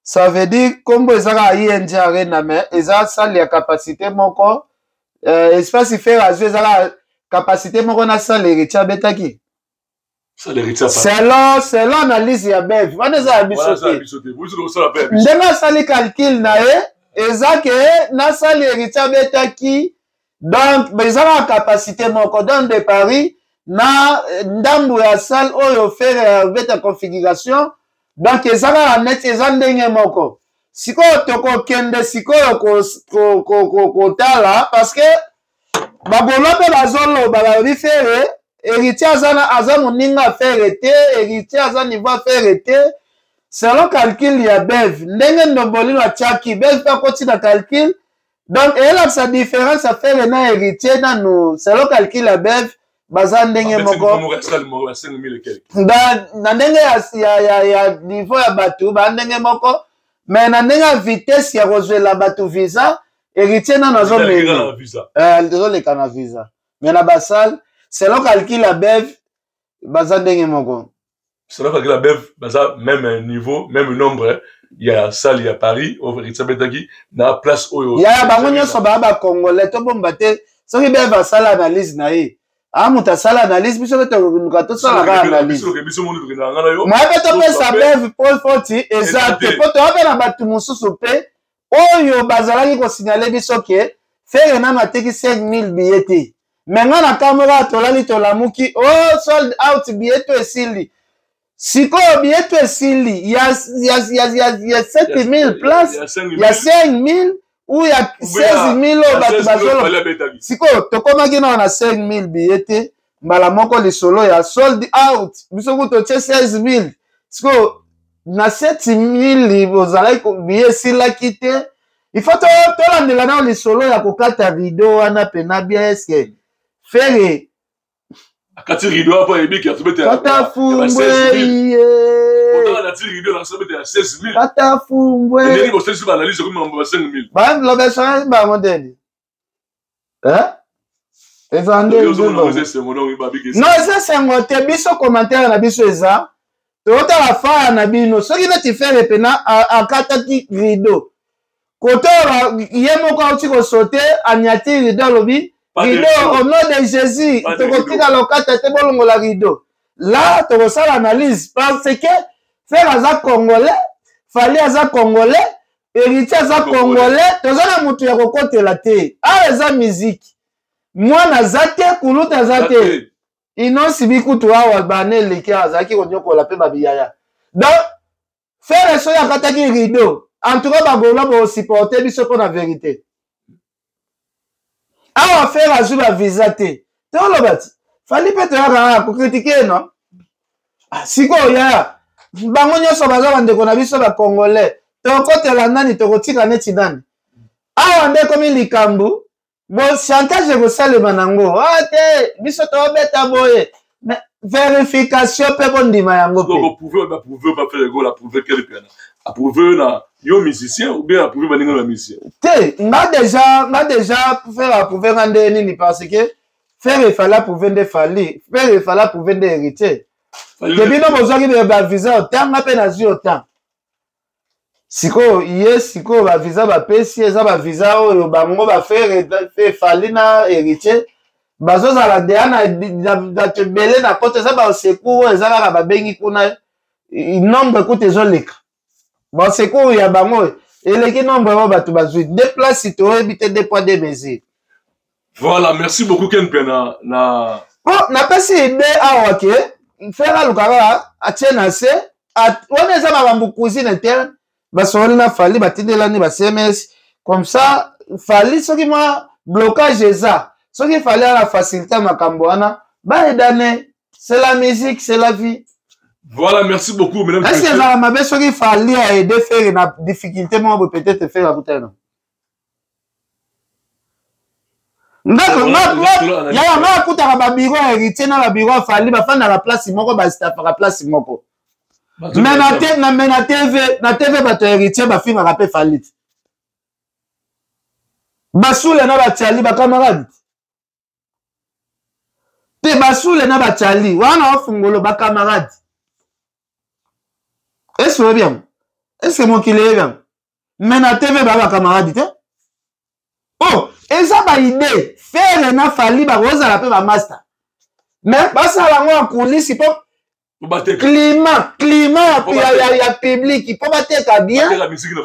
ça veut dire nkombo eza kaka ING Arena, mais eza salle ya capacité moko, espace Ferre azwi eza kaka capacité moko na salle Héritier abetaki. Selon analyse ya Bev wana, eza ya biso te. Ndenge asali calcul na ye, eza ke na salle Héritier abetaki, donc eza kaka capacité moko. Donc de Paris na ndambu ya salle oyo Ferre abeta, configuration, donc eza kaka neti eza ndenge moko. Sikoyo tokokende sikoyo kotala, parce que bagolo mpe bazoloba, balobi Ferre, Héritier aza moninga Ferre te, Héritier aza niveau ya Ferre te. Selon calcul ya Bev, ndenge Ndombolino atiaki, Bev mpe akoti na calcul, donc eyelakisa différence ya Ferre na Héritier nanu. Selon calcul ya Bev, baza ndenge moko na ndenge ya niveau ya bato, ba ndenge moko, mais na ndenge ya vitesse ya kozwela bato visa, Héritier nano azomema, ezoleka na visa. Mais na basalle, selon calcul ya Bev, baza ndenge moko. Selon calcul ya Bev, baza même niveau, même nombre ya salle ya Paris oyo Héritier abetaki na place oyo. Ya bango nyonso baya bacongolais, tobomba te. Soki Bev asala analyse na ye, a moto asala analyse, biso mpe toluka tosalaka analyse. Moya mpe topesa Bev po foti eza te, po toya mpe na bato mosusu mpe oyo bazalaki kosignaler biso ke Ferre nano ateki 5000 billet te. Me nga na kamwe kaka, tolali, tolamuki, o oh, sold out, billet to esili. Sikoyo billet to esili ya 7000 place, ya 5000 ou ya 16 000 oyo bato bazolo. Sikoyo tokomaki nano na 5000 billet te, mbala moko lisolo ya sold out. Biso ku totie 16 000, sikoyo na 7000 ozalaki, billet esilaki te. Il faut tolandela nao lisolo ya kokata rideau wana pena bien. Est-ce Ferre Akati rideau apo ayebiki azobeta? Kata fumbwe ye. Nati rideau azobeta ya 16 000. Kata fumbwe. Ndenge bosalisi baanalyse, ekomi mambo ba 5000. Balobesana bango ndeni eza nde non, eza esengo te. Biso commentaire na biso eza totala faya na bino. Soki neti Ferre pena akataki rideau, kote oyo ye moko auti kosote, aniati rideau, alobi rideau au nom de Jésus, tokotika lokata te, bolongola rideau la, tokosala analyse, parce que Ferre aza congolais, Fally aza congolais, Héritier aza congolais. Toza na motu ya kokotela te awa, eza miziki. Mwana aza te, kuluta aza te, Innoss'B kutu awa bana eleki azalaki konyokola mpe babiyaya. Donc Ferre soki akataki rideau, en tout cas bagolois bosupporte biso mpo na vérité. Awa Ferre azwi bavisa te, toloba ti Fally mpe toyaka kaka kocritiquer. No, sikoyo yaya, bango nyonso baza bandeko na biso bacongolais, tokotela nani? Tokotika neti nani? Awa nde ekomi likambo bo chantage ekosalema nango. A te, biso tobeta boye. Verification mpe bondima yango mpe. Donc prouver ba prouver ba Ferre Gola prouver quel piana? A prouver na yo musicien ou bien a prouver baninga na musicien? Te, nga déjà, nga déjà Ferre a prouver nga nde nini parce que Ferre fallait prouver nde Fally, Ferre fallait prouver nde héritier. Te bino bozwaki ba visa autant nga mpe nazwi autant. Sikoyo ye sikoyo ba visa bapesi eza ba visa oyo bango ba Ferre Fally na héritier bazozala deya na bato ebele na poto eza basecours oyo eza kaka babengi kuna nombre kuta ezoleka basecours ya bango eleki nombre oyo bato bazwi de place toyebi te de poids de mesure. Voilà, merci beaucoup Ken Pena na po napesi ide awa ke Ferre aluka kaka atie na se wana eza makambo cuisine interne basololi na Fally batindelani ba CMS comme ça Fally soki mwa blocage eza soki Fally ana facilité makambo wana baedane. C'est la musique, c'est la vie. Voilà, merci beaucoup, mesdames. Est-ce que ezala mabe soki Fally a aidé Ferre na difficulté moko boye peut-être Ferre akutana na ndako yaya nga akutaka babiro ya héritier na babiro ya Fally bafandaka place moko bastafaka place moko mais na tv na tv bato ya héritier bafingaka mpe Fally te basule na batiali bacamarade te basule na batiali wana ofungolo bacamarade ese oyebi yango ese mokili eyebi yango me na tv ba bacamarade te oh eza baide Ferre na Fally bakozala mpe bamaster me basala yango en coulisse mpo climat climat ya, ya, ya public mpo bateka bien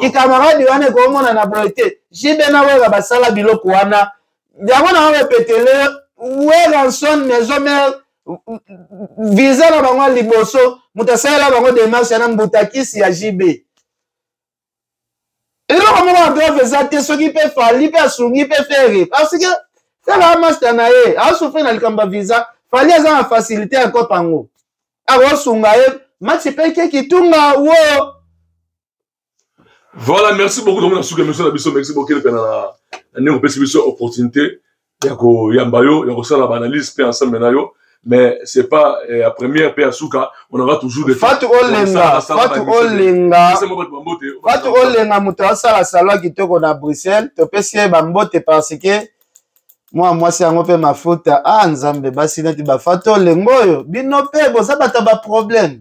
kikamarade wana ekomonana boye te. JB na Wera basala biloko wana yango na repetele Werrason maison mère visa na bango ya liboso moto asalela bango démarche yana mbutakisi ya JB eloko moko ya grave eza te soki mpe Fally mpe asungi mpe Ferre parce que Ferre amaster na ye asouffrir na likambo ya visa. Fally aza na facilité ya kopa yango akosunga ye match mpe ke kitunga wo. Voilà, merci beaucoup. Donc, na suka émission na biso, merci beaucoup mpe na ndenge opesi biso opportunité ya koyamba yo ya kosala baanalyse mpe ensemble na yo, mais c'est pas la première mpe ya suka, on aura toujours des Fatu Olenga, Fatu Olenga, Fatu Olenga moto asala salon kitoko na Bruxelles, topesi ye bambote parce que mwa mwasi yango mpe mafuta ah nzambe basi neti bafatu Olenga oyo bino mpe boza bato ya baproblème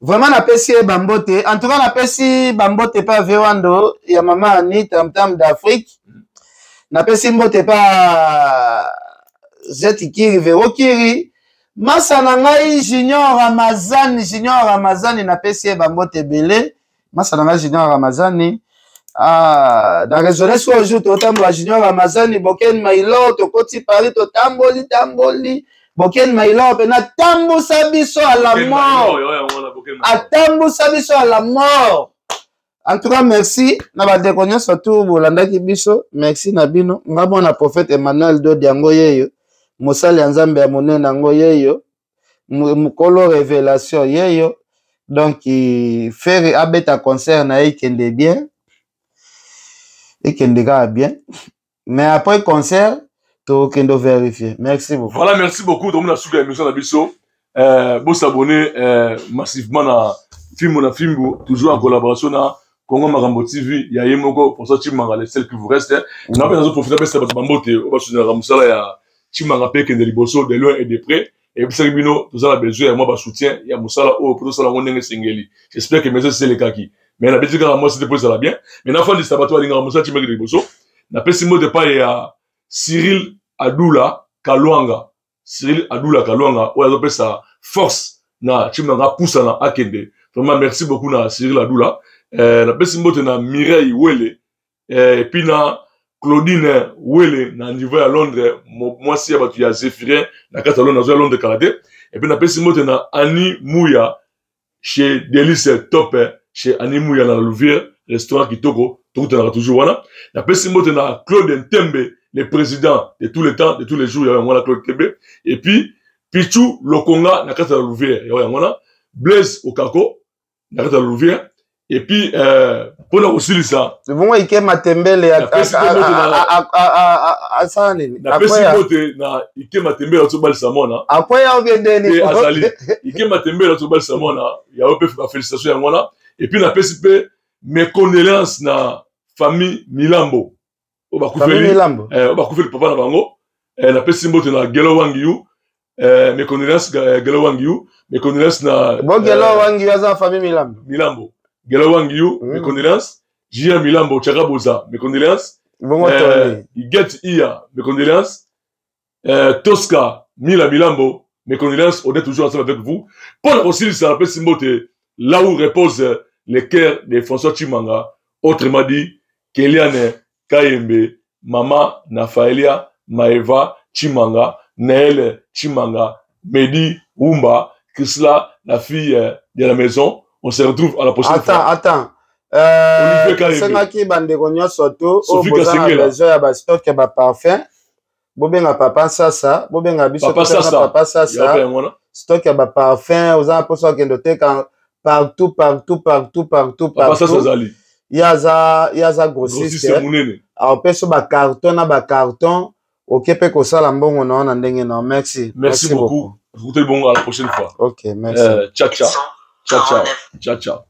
vraiment. Napesi ye bambote en tout cas, napesi bambote mpe avewando ya mama Ani Tamtam d'Afrique, napesi mbote mpe Zeti Kiri Vero Kiri masa na ngai Junior Ramazani, Junior Ramazani napesi ye bambote ebele masa na ngai Junior Ramazani. Ah, na raisonne so jour totambola Junior Ramazani Boken Mailo tokoti Paris totamboli tamboli Boken Mailo mpe natambusa biso à la mort, atambusa biso à la mort. En tout cas merci na bandeko nyonso tu bolandaki biso, merci na bino. Nga mwana prophète Emmanuel Dodi yango yeyo mosali ya Nzambe ya monene yango yeyo mokolo révélation yeyo. Donc Ferre abeta concert na ye ekende bien, ekende kaka bien, mais après concert tokende vérifier. Merci beaucoup. Voilà, merci beaucoup. Donc na suka émission na biso, bosabonner massivement na Fimbu na Fimbu, toujours en collaboration na Congo Makambo TV ya ye moko François Tshimanga, le seul qui vous reste. Na mpe nazoprofita apesa bato bambote oyo basoutenaka mosala ya Tshimanga mpe ekende liboso de loin et de près. Eyebisaki bino toza na besoin ya mwa basoutien ya mosala oyo mpo tosala yango ndenge esengeli. J'espère que message eselekaki, mais nabeti kaka mwasi te mpo ezala bien, mais nafandisa bato balingaka mosala Tshimanga liboso. Napesi mbote epai ya Cyril Adula Kalwanga, Cyril Adula Kalwanga oyo azopesa force na Tshimanga apusana akende. Vraiment merci beaucoup na Cyril Adula. Napesi mbote na Mireille Wele et puis na Claudine Wele na niveau ya Londres, mwasi ya bato ya Zéphirin na kati ya Londres, nazo ya Londres kala te. Et puis napesi mbote na Annie Muya chez Delice Top, chez Annie Muya na Louvière, restaurant kitoko tokutanaka toujours wana. Napesi mbote na Claude Ntembe, le président de tous les temps de tous les jours ya yango wana Claude Ntembe, et puis Pichu Lokonga na kati ya Louvière ya yango wana, Blaise Okako na kati ya Louvière. Et puis mpona kosilisa, Bongo Ike Matembele asala nini? Napesi mbote na Ike Matembele azobalisa mwana. Akweya obendeni. Te, azali Ike Matembele azobalisa mwana yayo mpe bafélicitation yango wana. Et puis napesi mpe mes condoléances na famille Milambo oyo bakufeli, oyo bakufeli papa na bango. Napesi mbote na Gelo Wangiyu, mes condoléances Gelo Wangiyu, mes condoléances na Bon, Gelo Wangiyu aza famille Milambo? Milambo, Gelo Wangiyu, mes condoléances. Jia Milambo Chakaboza, mes condoléances. Bongo Tony Iget Iya, mes condoléances. Tosca Mila Milambo, mes condoléances. On est toujours ensemble avec vous. Mpo na kosilisa, napesi mbote là où repose le cœur de François Chimanga, autrement dit Keliane Kayembe, mama Nafaelia Maeva Chimanga, Naël Chimanga, Medi Wumba, Krisla, la fille de la maison. On se retrouve à la prochaine Attends, fois. Attends. Olivier Kayembe. Esengaki bandeko nyonso to oyo Sophie boza na Kasengela. besoin ya bastock ya baparfum, bobenga papa Sasa, bobenga biso. Papa Topesa Sasa. Papa Ya Sasa. pe yango wana. Stock ya baparfum, oza na mposa okende oteka partout, partout, partout, partout, Papa Sasa partout. azali Ye aza grossiste grossiste. monene. Apesa bacarton na bacarton, oke mpe kosala mbongo na yo na ndenge na yo. Merci. Merci beaucoup. Écoutez, bon, à la prochaine fois. Ok, merci. Ciao, ciao, ciao, ciao, ciao, ciao.